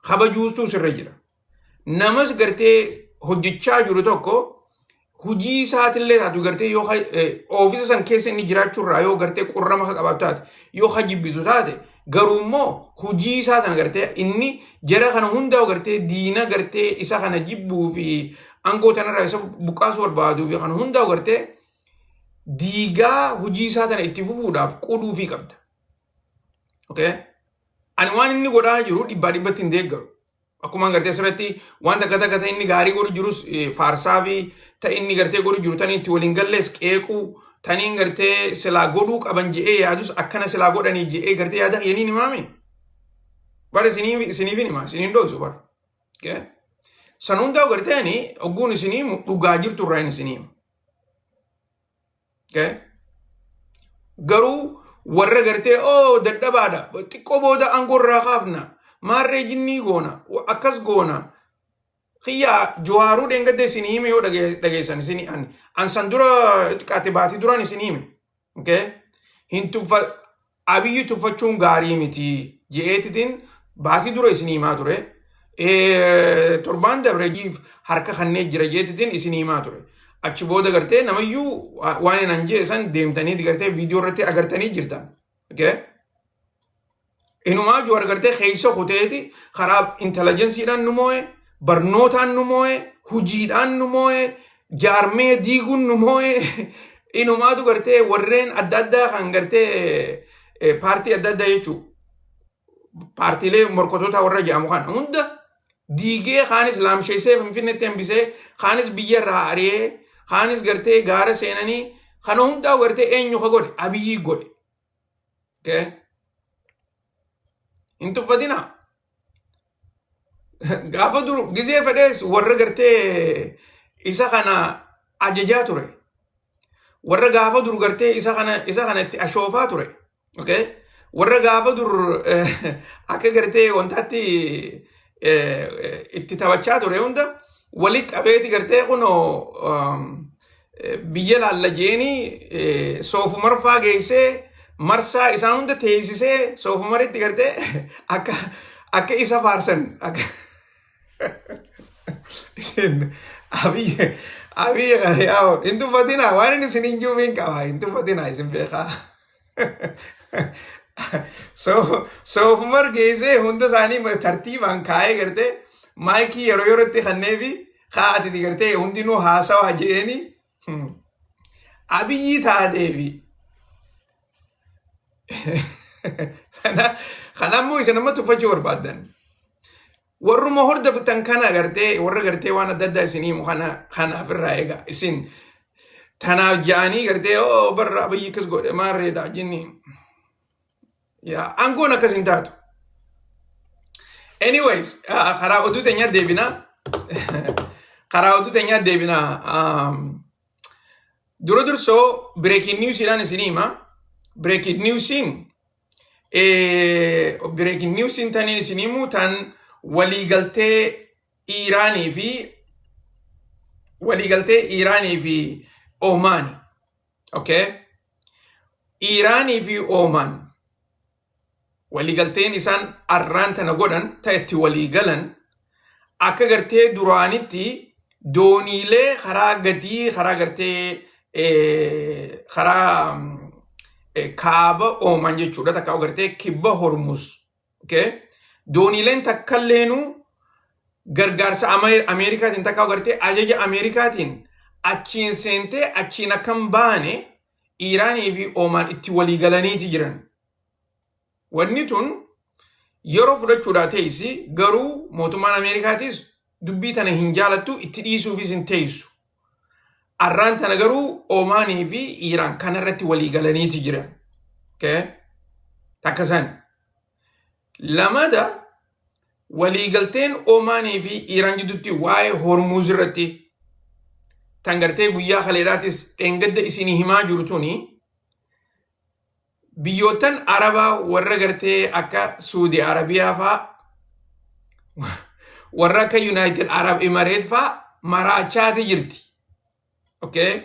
kabajuutu sirra jira. Namas gartee hojjechaa jiru tokko hojii isaatillee taatu gartee yoo oofisa san keessa inni jiraachuurraa yoo gartee qurrama ka qabaatu taate, yoo ka jibbitu taate, garuu immoo hojii isaa sana gartee inni jara kana hundaa gartee diina gartee isa kana jibbuu fi aangoo tanarraa isa buqqaasuu barbaaduu fi kana hundaa gartee diigaa hojii isaa tana itti fufuudhaaf quduufii qabda. Okay? Ani waan inni godhaa jiru dhibbaa dhibbatti hin deeggaru. Akkuma gartee asirratti waan takka takka ta'e inni gaarii godhu jirus faarsaa fi ta'e inni gartee godhu jiru tanii itti waliin gallees qeequu, taniin gartee silaa godhuu qaban je'ee yaadus, akkana silaa godhanii je'ee gartee yaada kiyyaniin himaami. Bara isiniif hin himaa, isiniin dho'isu bara. Okay? San hundaa gartee ani ogguun isinii himu dhugaa jirtu irraa hin isinii himu. Okay? Garuu warra gartee oo dadhabaadha, xiqqoo booda aangoo irraa kaafna, maarree jinnii goona, akkas goona, kiyyaa Jawaaruu dheengadda isinii hime yoo dhageessan isinii an an san dura xiqqaate baatii duraan isinii hime. Okay? Hin tuffa, Abiyyi tuffachuun gaarii miti je'eetitiin baatii dura isinii himaa ture. Torbaan dabre jiif harka kannee jira jeetitiin isinii himaa ture. Achi booda gartee namayyuu waan hin anjee san deemtanii gartee viidiyoo irratti agartanii jirtan. Okay? Inumaa Jawaar gartee keessa kuteeti karaa intelligenceiidhaan nu moo'e, barnootaan nu moo'e, hujiidhaan nu moo'e, jaarmee diiguun nu moo'e, inumaatu gartee warreen adda addaa kan gartee paartii adda addaa jechuudha. Paartiilee morkatoota warra jedhamu kana hunda diigee, kaanis laamsheessee Finfinneetti hambisee, kaanis biyya irraa ari'ee, kaanis gartee gaara seenanii, kana hundaa gartee eenyu ka godhe? Abiyyii godhe. Okay? Hin tuffatinaa. Gaafa dur gizee fedhees warra gartee isa kana ajajaa ture. Warra gaafa dur gartee isa kana itti ashoofaa ture. Okay? Warra gaafa dur akka gartee wantaatti itti taphachaa ture hunda wali qabeeti gartee kunoo biyya laalla jeeni soofumarfaa geessee, marsaa isaan hunda teessisee, soofumaritti gartee akka isa faarsan akka isin Abiyyi kana yaa'u hin tuffatinaa. Waan inni isin hin juufiin qaba, hin tuffatinaa, isin beekaa. So soofumar geessee hunda isaanii tartiibaan kaa'ee, gartee maayikii yeroo yerootti kanneefi kaa'atiti gartee hundinuu haasawaa jeeni Abiyyi taateefi. Kanammoo isin amma tuffachuu barbaaddan. Warruma hordoftan kana gartee warra gartee waan adda addaa isin himu kana kanaaf irraa eega. Isin tanaaf ja'anii gartee oo barra Abiyyi akkas godhe maarreedha jinni. Yaa aangoon akkas hin taatu. Anyways, karaa oduu teenyaa deebinaa. Karaa oduu teenyaa deebinaa. Dura dursoo breaking newsiidhaan isin hima. Breaking newsiin taniin isin himu tan waliigaltee Iiraanii fi Oomaani. Okay? Iiraanii fi Oomaan waliigalteen isaan arraan tana godhan ta itti waliigalan akka gartee duraanitti dooniilee karaa gadii, karaa gartee karaa kaaba Oomaan jechuudha, takka gartee kibba Hormuz. Okay? Dooniileen takkalleenu gargaarsa Ameerikaatiin takka gartee ajaja Ameerikaatiin achiin seentee achiin akkam baane Iiraanii fi Oomaan itti waliigalaniiti jiran. Wanni tun yeroo fudhachuudhaa teessi, garuu mootummaan Ameerikaatis dubbii tana hin jaalattu, itti dhiisuufis hin teessu. Arraan tana garuu Oomaanii fi Iiraan kanarratti waliigalaniiti jiran. Okay? Takka san. Lamada, waliigalteen Oomaanii fi Iiraan gidduutti waa'ee Hormuuz irratti tan gartee guyyaa kaleedhaatis dheengadda isinii himaa jiru tuni, biyyoottan Arabaa warra gartee akka Suudi Arabiyaa faa, warra akka United Arab Emirate faa maraachaati jirti. Okay?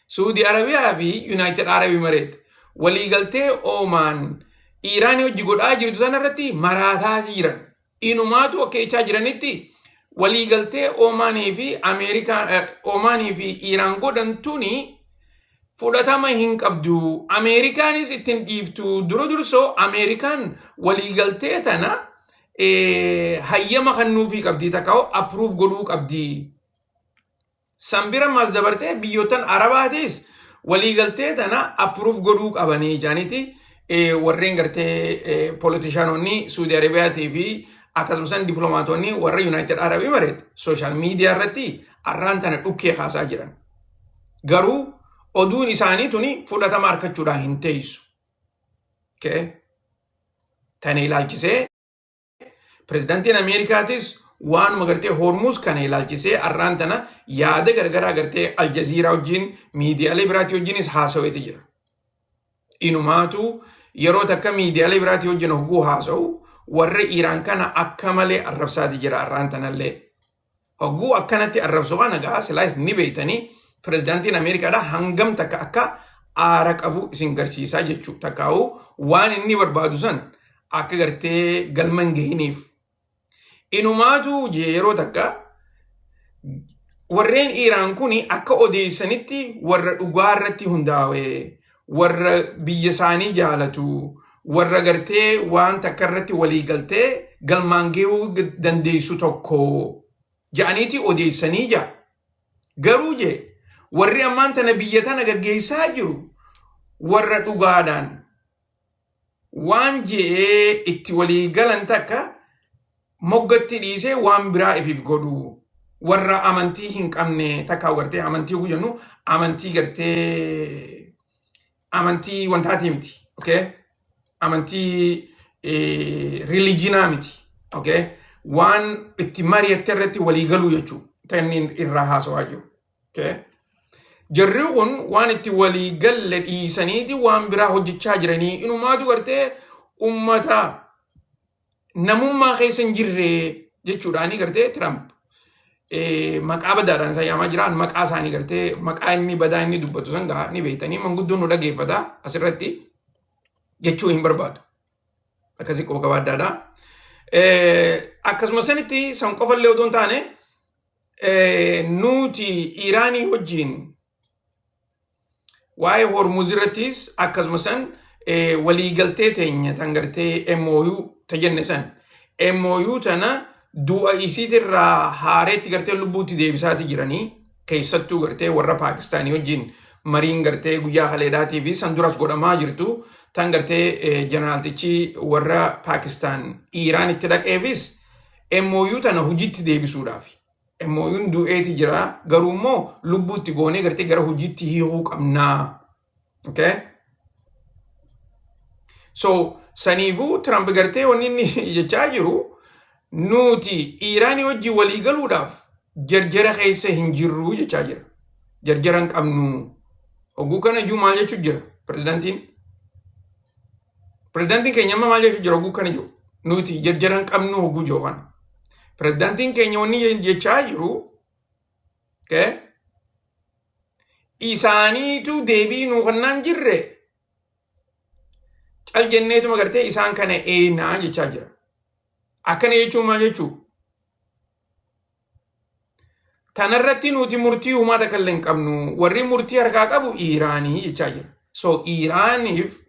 Suudi Arabiyaa fi United Arab Emirate waliigaltee Oomaan Iiraanii hojii godhaa jirtu sana irratti maraataa jiran. Inumaatu akka jechaa jiranitti waliigaltee Oomaanii fi Ameerikaa, Oomaanii fi Iiraan godhan tuni fudhatama hin qabdu. Ameerikaanis ittiin dhiiftu. Dura dursoo Ameerikaan waliigaltee tana hayyama kennuufii qabdi, takka approve godhuu qabdi. San bira mas dabartee biyyoottan Arabaatis waliigaltee tana approve godhuu qabanii jaaniiti warreen gartee politicianonni Suudi Arabiyaatii fi akkasumas dippiloomaatonni warra United Arab Emirates social media irratti arraan tana dhukkee kaasaa jiran. Garuu oduun isaanii tuni fudhatama argachuudhaan hin teessu. Tana ilaalchisee pirezidaantiin Ameerikaatis waanuma gartee Hormuz kana ilaalchisee arraan tana yaada gargaraa gartee Aljaziiraa wajjin, miidiyaalee biraatii wajjinis haasaweeti jira. Inumaatu yeroo takka miidiyaalee biraatii wajjin hogguu haasa'u warra Iiraan kana akka malee arrabsaati jira arraan tanallee. Hogguu akkanatti arrabsu kana gaa silaayis ni beeytanii, pirezidaantiin Ameerikaadha hangam takka akka aara qabu isin garsiisaa jechuu, takkaa'u waan inni barbaadu san akka gartee galma hin gahiniif. Inumaatu yeroo takka warreen Iiraan kun akka odeessanitti warra dhugaa irratti hundaa'e, warra biyya isaanii jaalatu, warra gartee waan takka irratti walii galtee galmaan gahuu dandeessu tokko ja'aniiti odeessanii jira. Garuu jee warri ammaan tana biyya tana gaggeessaa jiru warra dhugaadhaan Waan je'ee itti walii galan takka moggatti dhiisee waan biraa ifiif godhu. Warra amantii hin qabne takka gartee amantii oguu jennu amantii gartee amantii wantaatii miti. Okay? Amantii religionaa miti. Okay? Waan itti mari'atte irratti walii galuu jechuudha. Tan inni irraa haasawaa jiru. Okay? Jarri kun waan itti walii galle dhiisaniiti waan biraa hojjechaa jiranii inumaatu gartee ummata namummaa keessa hin jirre jechuudhaanii gartee Trump maqaa badaadhaan isaan yaamaa jiran. Maqaa isaanii gartee maqaa inni badaa inni dubbatu san gaa ni beektanii, manguddoon nu dhageeffata asirratti jechuu hin barbaadu. Akkasii quba qabaaddaadha. Akkasuma sanitti san qofallee odoo hin taane, nuti Iraanii wajjin waa'ee Hormuz irrattis akkasuma san waliigaltee teenya tan gartee MOU ta jenne san MOU tana du'a isiitirraa haareetti gartee lubbuutti deebisaati jiranii. Keessattuu gartee warra Paakistaanii wajjin mariin gartee guyyaa kaleedhaatii fi san duras godhamaa jirtu tan gartee jeneraaltichi warra Paakistaan Iraan itti dhaqeefis MOU tana hojiitti deebisuudhaaf. MOUn du'eeti jira, garuu immoo lubbuutti goonee gartee gara hojiitti hiikuu qabnaa. Okay? So saniifuu Trump gartee wanni inni jechaa jiru, nuti Iraanii wajjin walii galuudhaaf jarjara keessa hin jirru jechaa jira. Jarjara hin qabnu. Hogguu kana iyyuu maal jechuu jira pirezidaantiin? Pirezidaantiin keenya amma maal jechuu jira hogguu kana jiru? Nuti jarjara hin qabnu hogguu jiru kana. Pirezidaantiin keenya wanni jechaa jiru, okay, isaaniitu deebii nuu kennaan jirre cal jenneetuma gartee isaan kana eenaa jechaa jira. Akkana jechuun maal jechuu? Tanarratti nuti murtii uumaa takka illee hin qabnu. Warri murtii harkaa qabu Iiraanii jechaa jira. So Iiraaniif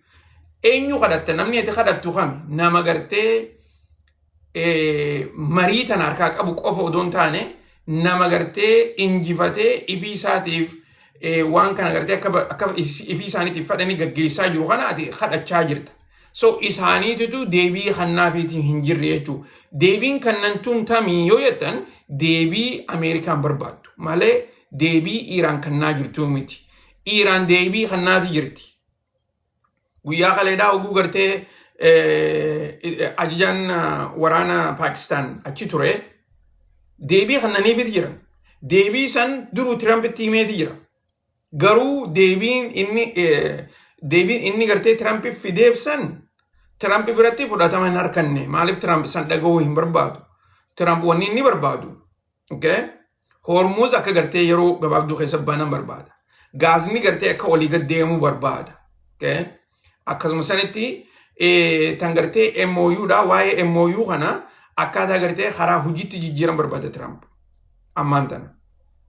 eenyu kadhatta? Namni ati kadhattu kami? Nama gartee marii tana harkaa qabu qofa odoo hin taane, nama gartee injifatee ifii isaatiif waan kana gartee akka ifii isaaniitiif fadhanii gaggeessaa jiru kana ati kadhachaa jirta. So isaaniitutu deebii kannaafiitii hin jirre jechuudha. Deebiin kannantuun tamii yoo jettan, deebii Ameerikaan barbaaddu malee deebii Iiraan kannaa jirtuu miti. Iiraan deebii kannaati jirti. Guyyaa kaleedhaa oguu gartee ajajaan waraana Paakistaan achi ture deebii kannaniifiti jira. Deebii san duruu Tirampitti himeeti jira. Garuu deebiin inni gartee Tirampiif fideef san Tiramp biratti fudhatama hin harkanne. Maaliif? Tiramp san dhaga'uu hin barbaadu. Tiramp wanni inni barbaadu, okay, Hormuz akka gartee yeroo gabaabduu keessa banan barbaada. Gaazni gartee akka olii gad deemuu barbaada. Okay? Akkasuma sanitti tan gartee MOU dha. Waa'ee MOU kana akkaataa gartee karaa hojiitti jijjiiran barbaada Trump. Ammaan tana.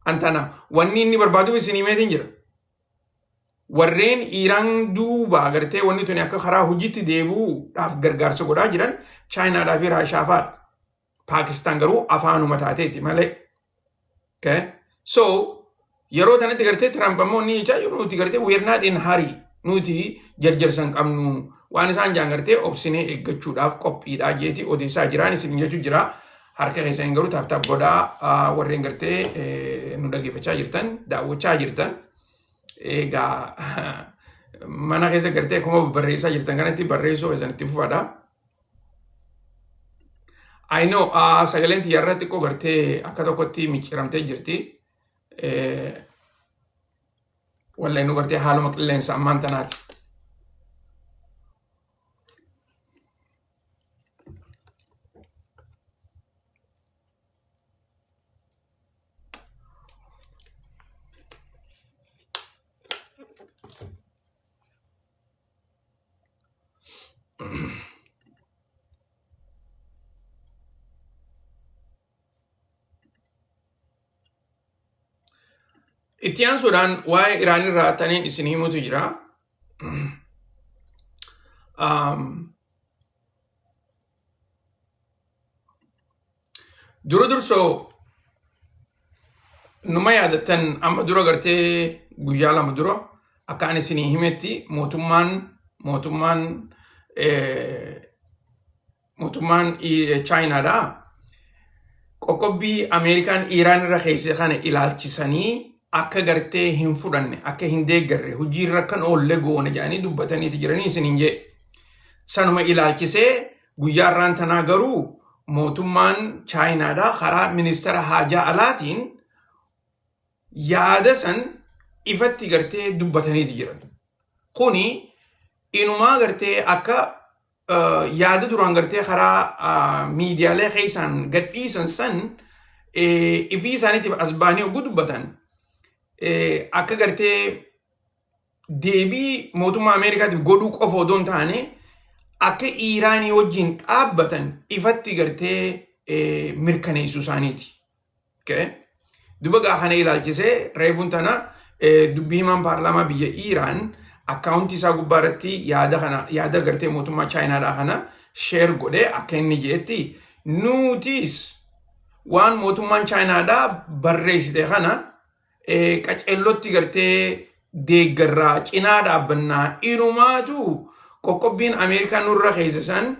Antana wanni inni barbaaduuf isin himeetiin jira. Warreen Iiraan duuba gartee wanni tuni akka karaa hojiitti deebi'uudhaaf gargaarsa godhaa jiran Chaayinaadhaa fi Raashaa fa'aadha. Paakistaan garuu afaanuma taateeti malee. Okay? So yeroo tanatti gartee Trump ammoo inni jechaa jiru, nuti gartee we are not in hurry, nuti jarjarsa hin qabnu, waan isaan jaan gartee obsinee eeggachuudhaaf qophiidha jeeti odeessaa jiraan isin jechuu jira. Harka keessan garuu tap tap godhaa, warreen gartee nu dhageeffachaa jirtan, daawwachaa jirtan. Egaa mana keessa gartee akkuma barreessaa jirtan kanatti barreessuu keessan itti fufadha. I know, sagaleen xiyyaarraa xiqqoo gartee akka tokkotti micciiramtee jirti. Wallahi nu gartee haaluma qilleensa ammaan tanaati. Itti aansuudhaan waa'ee Iraan irraa taniin isin himutu jira. Dura dursoo numa yaadattan, amma dura gartee guyyaa 2 dura akka ani isinii himetti mootummaan mootummaan Chaayinaadha. Qoqqobbii Ameerikaan Iiraan irra keesse kana ilaalchisanii akka gartee hin fudhanne, akka hin deeggarre, hojiirra kan oolle goone jedhanii dubbataniiti jiranii isiniin jee. Sanuma ilaalchisee guyyaa irraan tanaa garuu mootummaan Chaayinaadha karaa ministeera haajaa alaatiin yaada san ifatti gartee dubbataniiti jiran. Kuni inumaa gartee akka yaada duraan gartee karaa miidiyaalee keessaan gadhiisan san ifii isaaniitiif as baanii hogguu dubbatan akka gartee deebii mootummaa Ameerikaatiif godhuu qofa odoo hin taane akka Iiraanii wajjin dhaabbatan ifatti gartee mirkaneessuu isaaniiti. Okay? Duba gaa kana ilaalchisee reefuun tana dubbii himaan paarlaamaa biyya Iiraan akkaawuntii isaa gubbaa irratti yaada kana, yaada gartee mootummaa Chaayinaadhaa kana share godhee akka inni jedhetti, nutis waan mootummaan Chaayinaadhaa barreessite kana qaceellotti gartee deeggarraa, cinaa dhaabbannaa, inumaatu qoqqobbiin Ameerikaa nurra keessa san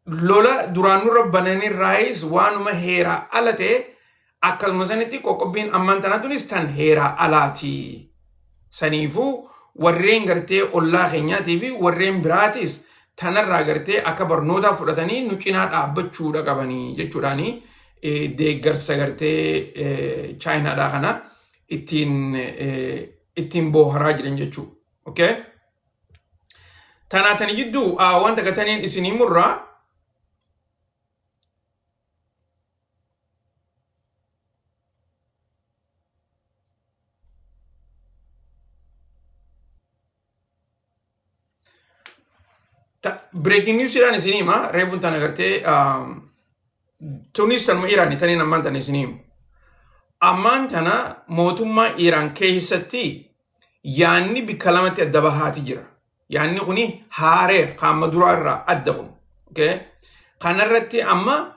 lola duraan nurra bananirraayis waanuma heeraa ala ta'e, akkasuma sanitti qoqqobbiin ammaan tanaa tunis tan heeraa alaati. Saniifuu warreen gartee ollaa keenyaatii fi warreen biraatis tanarraa gartee akka barnootaa fudhatanii nu cinaa dhaabbachuudha qabanii jechuudhaani deeggarsa gartee Chaayinaadhaa kana ittiin booharaa jiran jechuudha. Okay? Tanaatani jidduu wanta gataniin isinii murraa. Breaking news jedhaan isinii hima. Reefuun tana gartee tunis tanuma Iraani taniin ammaan tana isinii himu. Ammaan tana mootummaa Iraan keessatti yaanni bikka lamatti adda bahaati jira. Yaanni kuni haaree qaama duraa irraa adda kun. Okay? Kanarratti amma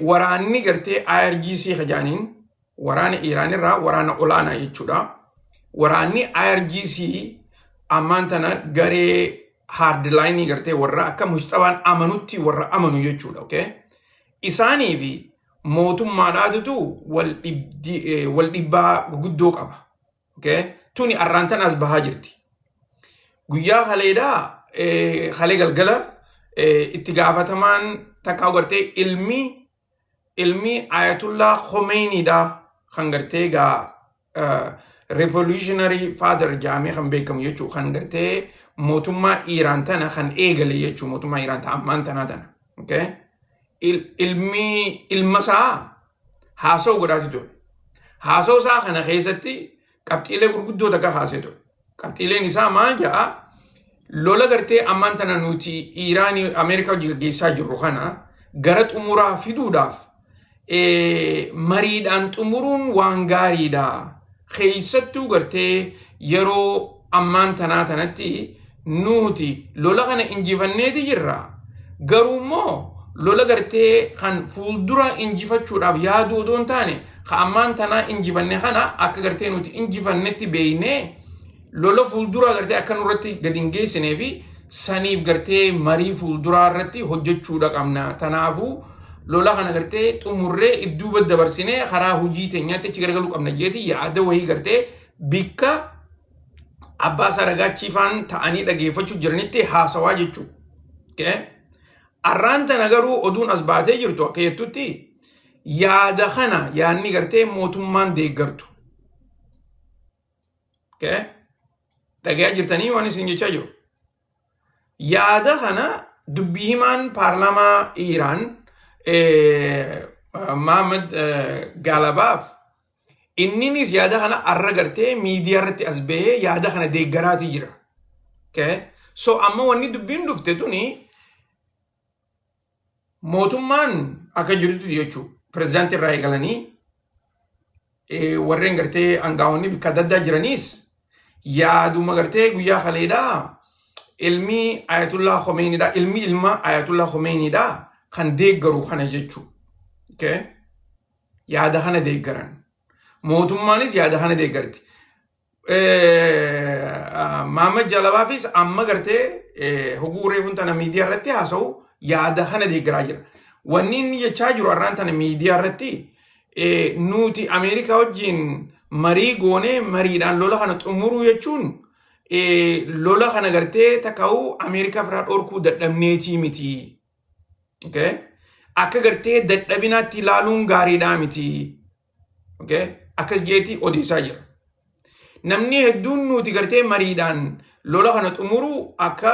waraanni gartee IRGC kajaaniin waraana Iraan irraa waraana olaanaa jechuudha. Waraanni IRGC ammaan tana garee hardline gartee warra akka Mujtabaan amanutti warra amanu jechuudha. Okay? Isaanii fi mootummaadhaatutu wal dhibbaa guguddoo qaba. Okay? Tuni arraan tana as bahaa jirti. Guyyaa kaleedhaa, kalee galgala, itti gaafatamaan takkaa gartee ilmi Ayatullah Khomeiniidha kan gartee gaa revolutionary father jedhamee kan beekamu jechuudha, kan gartee mootummaa Iiraan tana kan eegale jechuudha, mootummaa Iiraan ta ammaan tanaa tana. Okay? Ilmi ilma isaa haasa'u godhaati ture. Haasa'u isaa kana keessatti qabxiilee gurguddoo takka kaasee ture. Qabxiileen isaa maal jedha? Lola gartee ammaan tana nuti Iiraanii Ameerikaa hojii gaggeessaa jirru kana gara xumuraa fiduudhaaf mariidhaan xumuruun waan gaariidha. Keessattuu gartee yeroo ammaan tanaa tanatti nuti lola kana injifanneeti jirra. Garuu immoo lola gartee kan fuuldura injifachuudhaaf yaaduu odoo hin taane, kan ammaan tanaa injifanne kana akka gartee nuti injifannetti beeknee lola fuulduraa gartee akka nurratti gadi hin geessinee fi saniif gartee marii fuulduraa irratti hojjechuudha qabna. Tanaafuu lola kana gartee xumurree if duuba dabarsinee karaa hojii teenyaatti achi garagaluu qabna jeeti yaada wayii gartee bikka abbaa saragaachifaan ta'anii dhageeffachuu jiranitti haasawaa jechuudha. Okay? Arraan tana garuu oduun as baatee jirtu akka jettutti yaada kana yaadni gartee mootummaan deeggartu. Okay? Dhagayaa jirtanii waan isin jechaa jiru. Yaada kana dubbii himaan paarlaamaa Iiraan Mohammad Gaalabaaf inninis yaada kana arra gartee miidiyaa irratti as bahee yaada kana deeggaraatii jira. Okay? So amma wanni dubbiin dhufte tuni mootummaan akka jirtutti jechuudha. Pirezidaantii irraa eegalanii warreen gartee aangaa'onni bakka adda addaa jiraniis yaaduma gartee guyyaa kaleedhaa ilmi Ayatullah Khomeiniidha, ilmi ilma Ayatullah Khomeiniidha kan deeggaru kana jechuudha. Okay? Yaada kana deeggaran. Mootummaanis yaada kana deeggarti. Maamad Jalabaafis amma gartee hoguu reefuun tana miidiyaa irratti haasa'u yaada kana deeggaraa jira. Wanni inni jechaa jiru har'aan tana miidiyaa irratti, nuti Ameerikaa wajjin marii goonee mariidhaan lola kana xumuruu jechuun lola kana gartee takka'uu Ameerikaa irraa dhorkuu dadhabneetii miti. Okay? Akka gartee dadhabinaatti ilaaluun gaariidhaa miti. Okay? Akkas jeetii odeessaa jira. Namni hedduun nuti gartee mariidhaan lola kana xumuruu akka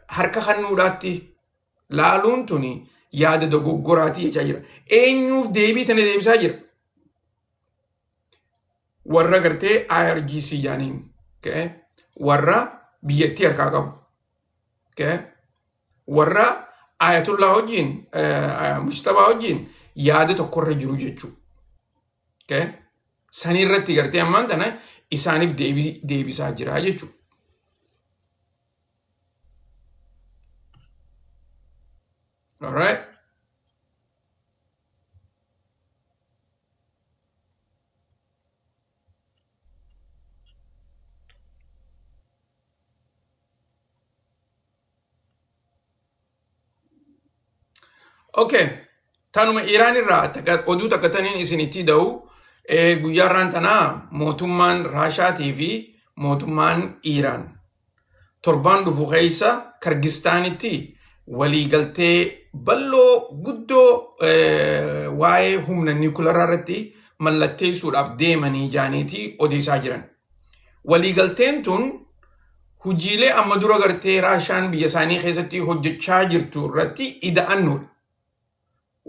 harka kennuudhaatti laaluun tuni yaada dogoggoraatii jechaa jira. Eenyuuf deebii tana deebisaa jira? Warra gartee IRGC jaaniin. Okay? Warra biyyattii harkaa qabu. Okay? Warra Ayatollah wajjin, Mujtabaa wajjin yaada tokkorra jiru jechuudha. Okay? Sanirratti gartee ammaan tana isaaniif deebisaa jira jechuudha. Alright. Okay. Tanuma Iraan irraa oduu takka taniin isinitti da'u, guyyaa irraan tanaa mootummaan Raashaatii fi mootummaan Iraan torbaan dhufu keessa Kirgistaanitti waliigaltee bal'oo guddoo waa'ee humna niwukilaraa irratti mallatteessuudhaaf deemanii jaaniitii odeessaa jiran. Waliigalteen tun hojiilee amma dura gartee Raashaan biyya isaanii keessatti hojjechaa jirtu irratti ida'annuudha.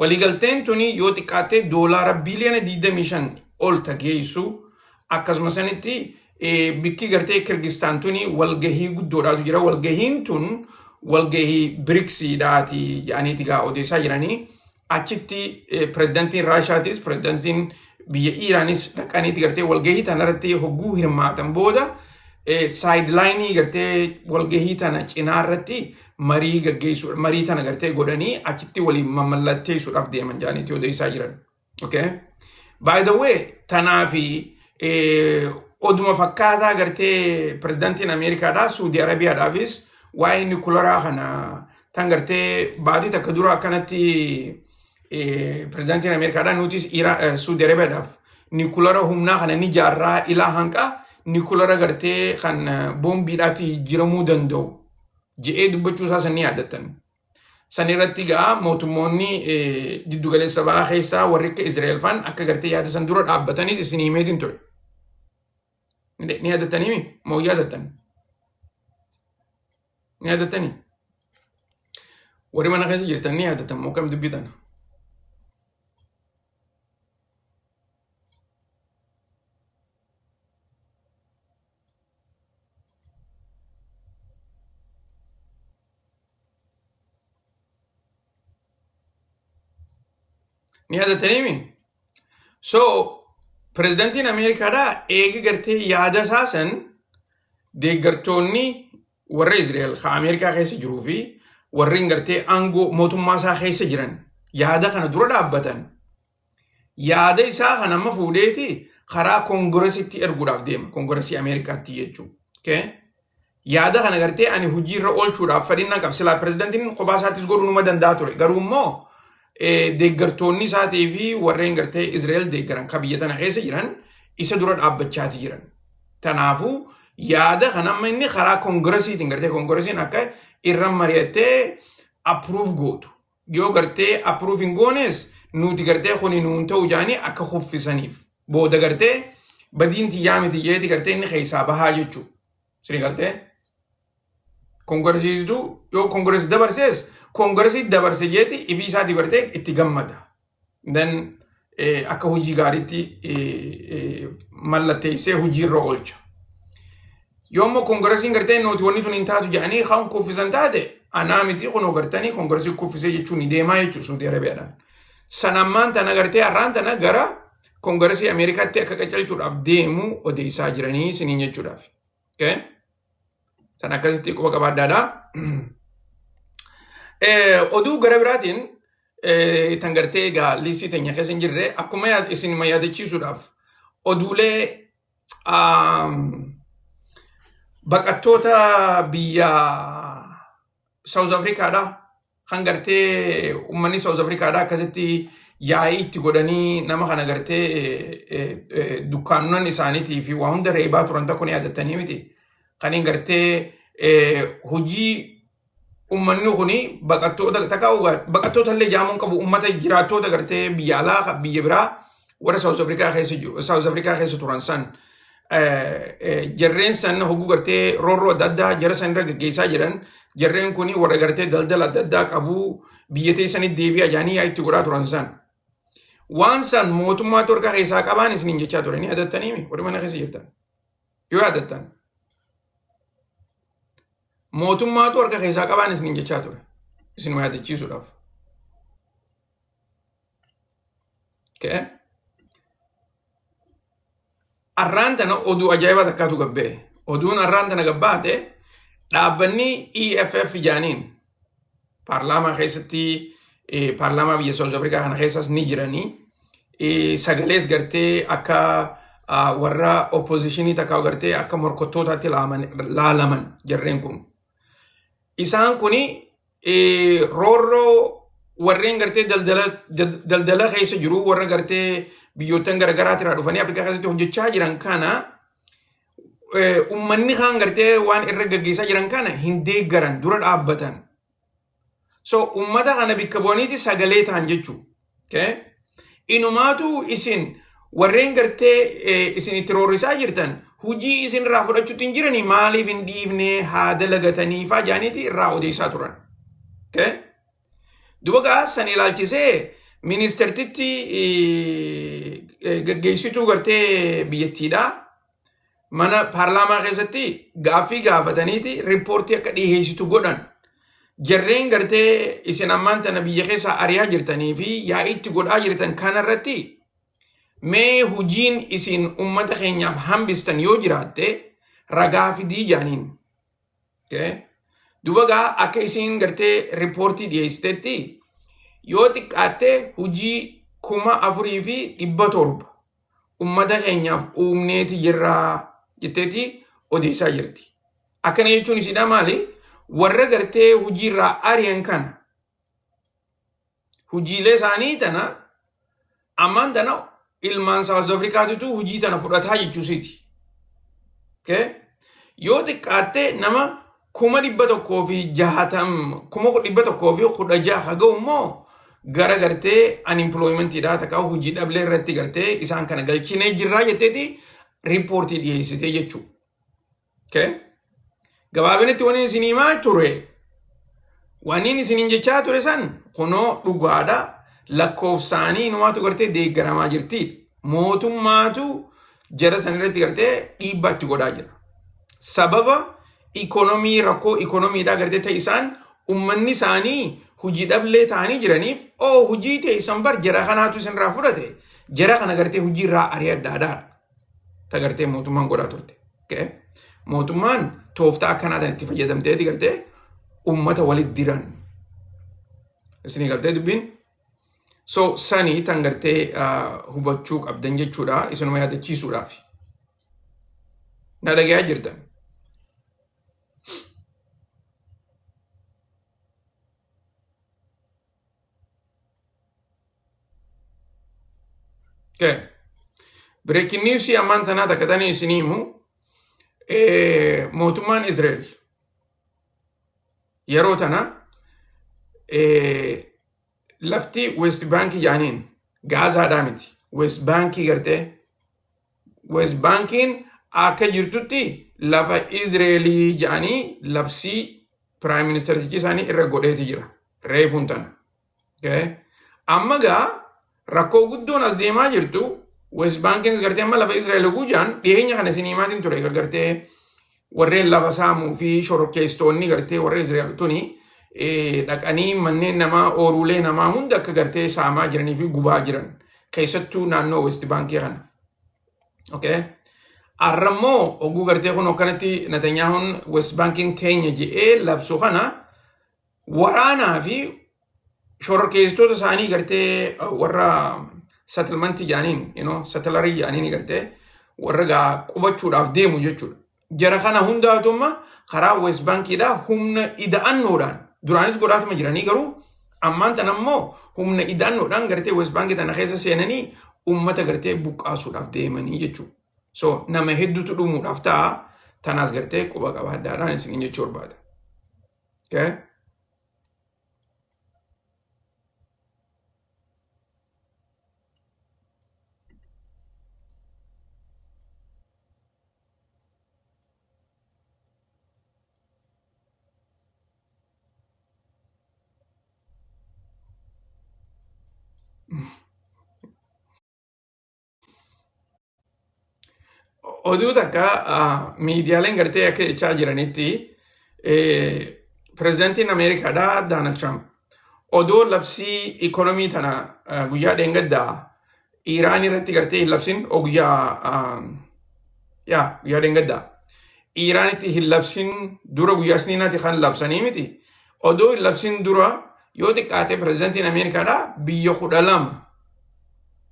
Waliigalteen tuni yoo xiqqaatte doolaara biliyoona 25 ol tageessu. Akkasuma sanitti bikki gartee Kirgistaan tuni walgahii guddoodhaatu jira. Walgahiin tun walgahii BRICSiidhaati jedhaniiti gaa odeessaa jiranii. Achitti pirezidantiin Raashaatis pirezidantiin biyya Iraanis dhaqaniiti gartee walgahii tanarratti hogguu hirmaatan booda sideline gartee walgahii tana cinaa irratti marii gaggeessu, marii tana gartee godhanii achitti waliin mamallatteessuudhaaf deeman jedhaniiti odeessaa jiran. Okay? By the way, tanaa fi oduma fakkaataa gartee pirezidantiin Ameerikaadhaa Suudi Arabiyaadhaafis waa'ee nikularaa kana tan gartee baatii takka dura akkanatti pirezidantiin Ameerikaadhaa nutis Suudi Arabiyaadhaaf nikulara humnaa kana ni jaarraa, ilaa hanqa nikulara gartee kan boombiidhaatti jijjiiramuu danda'u je'ee dubbachuu isaa san ni yaadattan. San irratti gaa mootummoonni jiddugaleessa ba'aa keessaa warri akka Israa'el faan akka gartee yaada san dura dhaabbatanis isin himeetiin ture. Ni yaadattanii moo yaadattan? Ni yaadattanii? Warri mana keessa jirtan ni yaadattan moo kam dubbii tana? Ni yaadattaniimi? So, pirezidantiin Ameerikaadhaa eegi gartee yaada isaa san deeggartoonni warra Israa'el ka Ameerikaa keessa jiruu fi warreen gartee aangoo mootummaa isaa keessa jiran yaada kana dura dhaabbatan, yaada isaa kana amma fuudheeti karaa koongiresitti erguudhaaf deema. Koongiresii Ameerikaatti jechuudha. Okay? Yaada kana gartee ani hojiirra oolchuudhaaf fedhinnaa qaba. Silaa pirezidantiin kophaa isaattis godhuu numa danda'a ture. Garuu immoo deeggartoonni isaatii fi warreen gartee Israa'el deeggaran kan biyya tana keessa jiran isa dura dhaabbachaati jiran. Kanaafuu yaada kana amma inni karaa koongiresiitiin gartee koongiresiin akka irra mari'attee approve gootu. Yoo gartee approve hin goones nuti gartee kuni nuun ta'u jaanii akka kuffisaniif. Booda gartee badiin tiyyaa miti jeeti gartee inni keessaa bahaa jechuudha. Sini galtee? Koongiresiitu yoo koongiresii dabarsees koongiresii dabarse jeeti ifii isaatii gartee itti gammada. Then akka hojii gaariitti mallatteessee hojiirra oolcha. Yoo immoo koongiresiin gartee nuti wanni tun hin taatu jedhanii kan kuffisan taate, anaa miti kunoo gartanii koongiresii kuffisee jechuun ni deemaa jechuudha Suudi Arabiyaadhaan. San ammaan tana gartee har'aan tana gara koongiresii Ameerikaatti akka qacelchuudhaaf deemu odeessaa jiranii isiniin jechuudhaaf. Okay? San akkasitti quba qabaadhaadha. Oduu gara biraatiin tan gartee egaa liistii teenya keessa hin jirre akkuma isin yaadachiisuudhaaf oduulee baqattoota biyya South Africaadha. Kan gartee uummanni South Africaadha akkasitti yaa'ii itti godhanii nama kana gartee dukkaanonni isaaniitii fi waa hunda reebaa turan tokko ni yaadattanii miti. Kan hin gartee hojii uummanni kuni baqattoota takka baqattoota illee jaamuun qabu, uummata jiraattoota gartee biyya alaa, biyya biraa, warra South Africa keessa jiru, South Africa keessa turan san, jarreen san hogguu gartee roorroo adda addaa jara san irra gaggeessaa jiran, jarreen kuni warra gartee daldala adda addaa qabu, biyya teessanitti deebi'a jaanii yaa itti godhaa turan san. Waan san mootummaa harka keessaa qabaan isiniin jechaa ture, ni yaadattaniimi warri mana keessa jirtan. Yoo yaadattan, mootummaatu harka keessaa qabaan isiniin jechaa ture. Isinuma yaadachiisuudhaaf. Okay. Arraan tana oduu ajaa'ibaa takkaatu gabbee. Oduun arraan tana gabbaate, dhaabbanni EFF jaaniin paarlaamaa keessatti, paarlaamaa biyya South Africa kana keessas ni jiranii. Sagalees gartee akka warra oppositionii takkaa gartee akka morkottootaatti laalaman jarreen kun. Isaan kuni roorroo warreen gartee daldala keessa jiru, warra gartee biyyoottan garagaraatti irraa dhufanii Afrikaa keessatti hojjechaa jiran kana, uummanni kaan gartee waan irra gaggeessaa jiran kana hin deeggaran, dura dhaabbatan. So uummata kana bikka bu'aniiti sagalee ta'an jechuudha. Okay? Inumaatu isin warreen gartee isin itti roorrisaa jirtan hujii isin irraa fudhachuutti hin jiranii, maaliif hin dhiifne, haa dalagatanii faa jaaniiti irraa odeessaa turan. Okay? Duba gaa san ilaalchisee ministeertitti gaggeessituu gartee biyyattiidha. Mana paarlaamaa keessatti gaaffii gaafataniiti riippoortii akka dhiheessitu godhan. Jarreen gartee isin ammaan tana biyya keessa ari'aa jirtanii fi yaa'iitti godhaa jirtan kanarratti mee hujiin isin ummata keenyaaf hambistan yoo jiraatte ragaa fidii jaaniin. Okay. Duba gaa akka isin gartee riippoortii dhiyeessitetti, yoo xiqqaatte hujii 4,700 ummata keenyaaf uumneeti jirraa jetteeti odeessaa jirti. Akkana jechuun isiidha maali? Warra gartee hojiirraa ari'an kana hojiilee isaanii tana ammaan tana ilmaan South Africaatitu hojii tana fudhataa jechuusiiti. Okay? Yoo xiqqaatte nama 160,000, 116,000 ga'u immoo gara gartee unemploymentiidha takka hojii dhablee irratti gartee isaan kana galchinee jirraa jetteeti riippoortii dhiyeessitee jechuudha. Okay? Gabaabinatti wanni isin himaa ture, wanni isiniin jechaa ture san kunoo dhugaadha. Lakkoofsaanii inumaatu gartee deeggaramaa jirti. Mootummaatu jara san irratti gartee dhiibbaa itti godhaa jira. Sababa ikonomii, rakkoo ikonomiidhaa gartee ta'e isaan ummanni isaanii hojii dhablee ta'anii jiraniif, oo hojii ta'e isan bar jara kanaatu isinirraa fudhate, jara kana gartee hojii irraa ari'adhaadha. Ta gartee mootummaan godhaa turte. Okay? Mootummaan tooftaa akkanaa tan itti fayyadamteeti gartee ummata walitti diran. Isinii galtee dubbiin? So sanii tan gartee hubachuu qabdan jechuudha, isinuma yaadachiisuudhaaf. Na dhagayaa jirtan? Okay. Breaking news ammaan tanaa takka tanii isinii himu, mootummaan Israel yeroo tana lafti West Bank jaaniin, Gaazaadhaa miti. West Bankii gartee West Bankiin akka jirtutti lafa Israelii jedhanii labsii prime ministertichi isaanii irra godheeti jira. Reefuun tana. Okay. Amma gaa rakkoo guddoon as deemaa jirtu, West Bankiin gartee amma lafa Israel guujaan dhiyeenya kana isin himaatiin ture, gartee warreen lafa saamuu fi shororkeessitoonni gartee warra Israel tuni dhaqanii manneen namaa, ooruulee namaa hunda akka gartee saamaa jiranii fi gubaa jiran, keessattuu naannoo West Bankii kana. Okay. Har'a immoo oguu gartee kun akkanatti Netanyaahuun West Bankiin teenya je'ee labsu kana, waraanaa fi shororkeessitoota isaanii gartee warra settlementii jedhaniin, settlerii jedhaniin gartee Warra gaa qubachuudhaaf deemu jechuudha. Jara kana hundaatumma karaa West Bankiidhaa humna ida'annoodhaan duraanis godhaatuma jiranii, garuu ammaan tana immoo humna ida'annoodhaan gartee West Bankii tana keessa seenanii uummata gartee buqqaasuudhaaf deemanii jechuudha. So nama hedduutu dhumuudhaaf ta'a. Tanaas gartee quba qabaadhaadhaan isiniin jechuu barbaada. Okay? Oduu takka miidiyaaleen gartee akka jechaa jiranitti, pirezidaantiin Ameerikaadhaa Doonaald Tiraamp odoo labsii ikonomii tana guyyaa dheengaddaa Iiraan irratti gartee hin labsin, o guyyaa yaa guyyaa dheengaddaa Iiraanitti hin labsin dura, guyyaa isniinaati kan labsanii miti, odoo hin labsin dura yoo xiqqaate pirezidaantiin Ameerikaadhaa biyya 12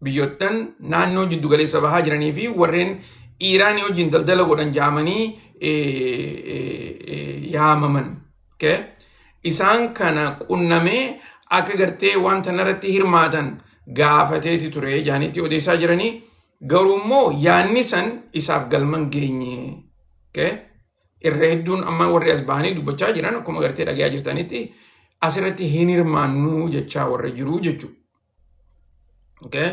biyyottan naannoo jiddugaleessa bahaa jiranii fi warreen Iiraanii wajjin daldala godhan jaamanii yaamaman. Okay? Isaan kana qunnamee akka gartee waan tanarratti hirmaatan gaafateeti ture jaanitti odeessaa jiranii, garuu immoo yaanni san isaaf galman geenye. Okay? Irra hedduun amma warri as bahanii dubbachaa jiran akkuma gartee dhagayaa jirtanitti asirratti hin hirmaannuu jechaa warra jiruu jechuudha. Okay?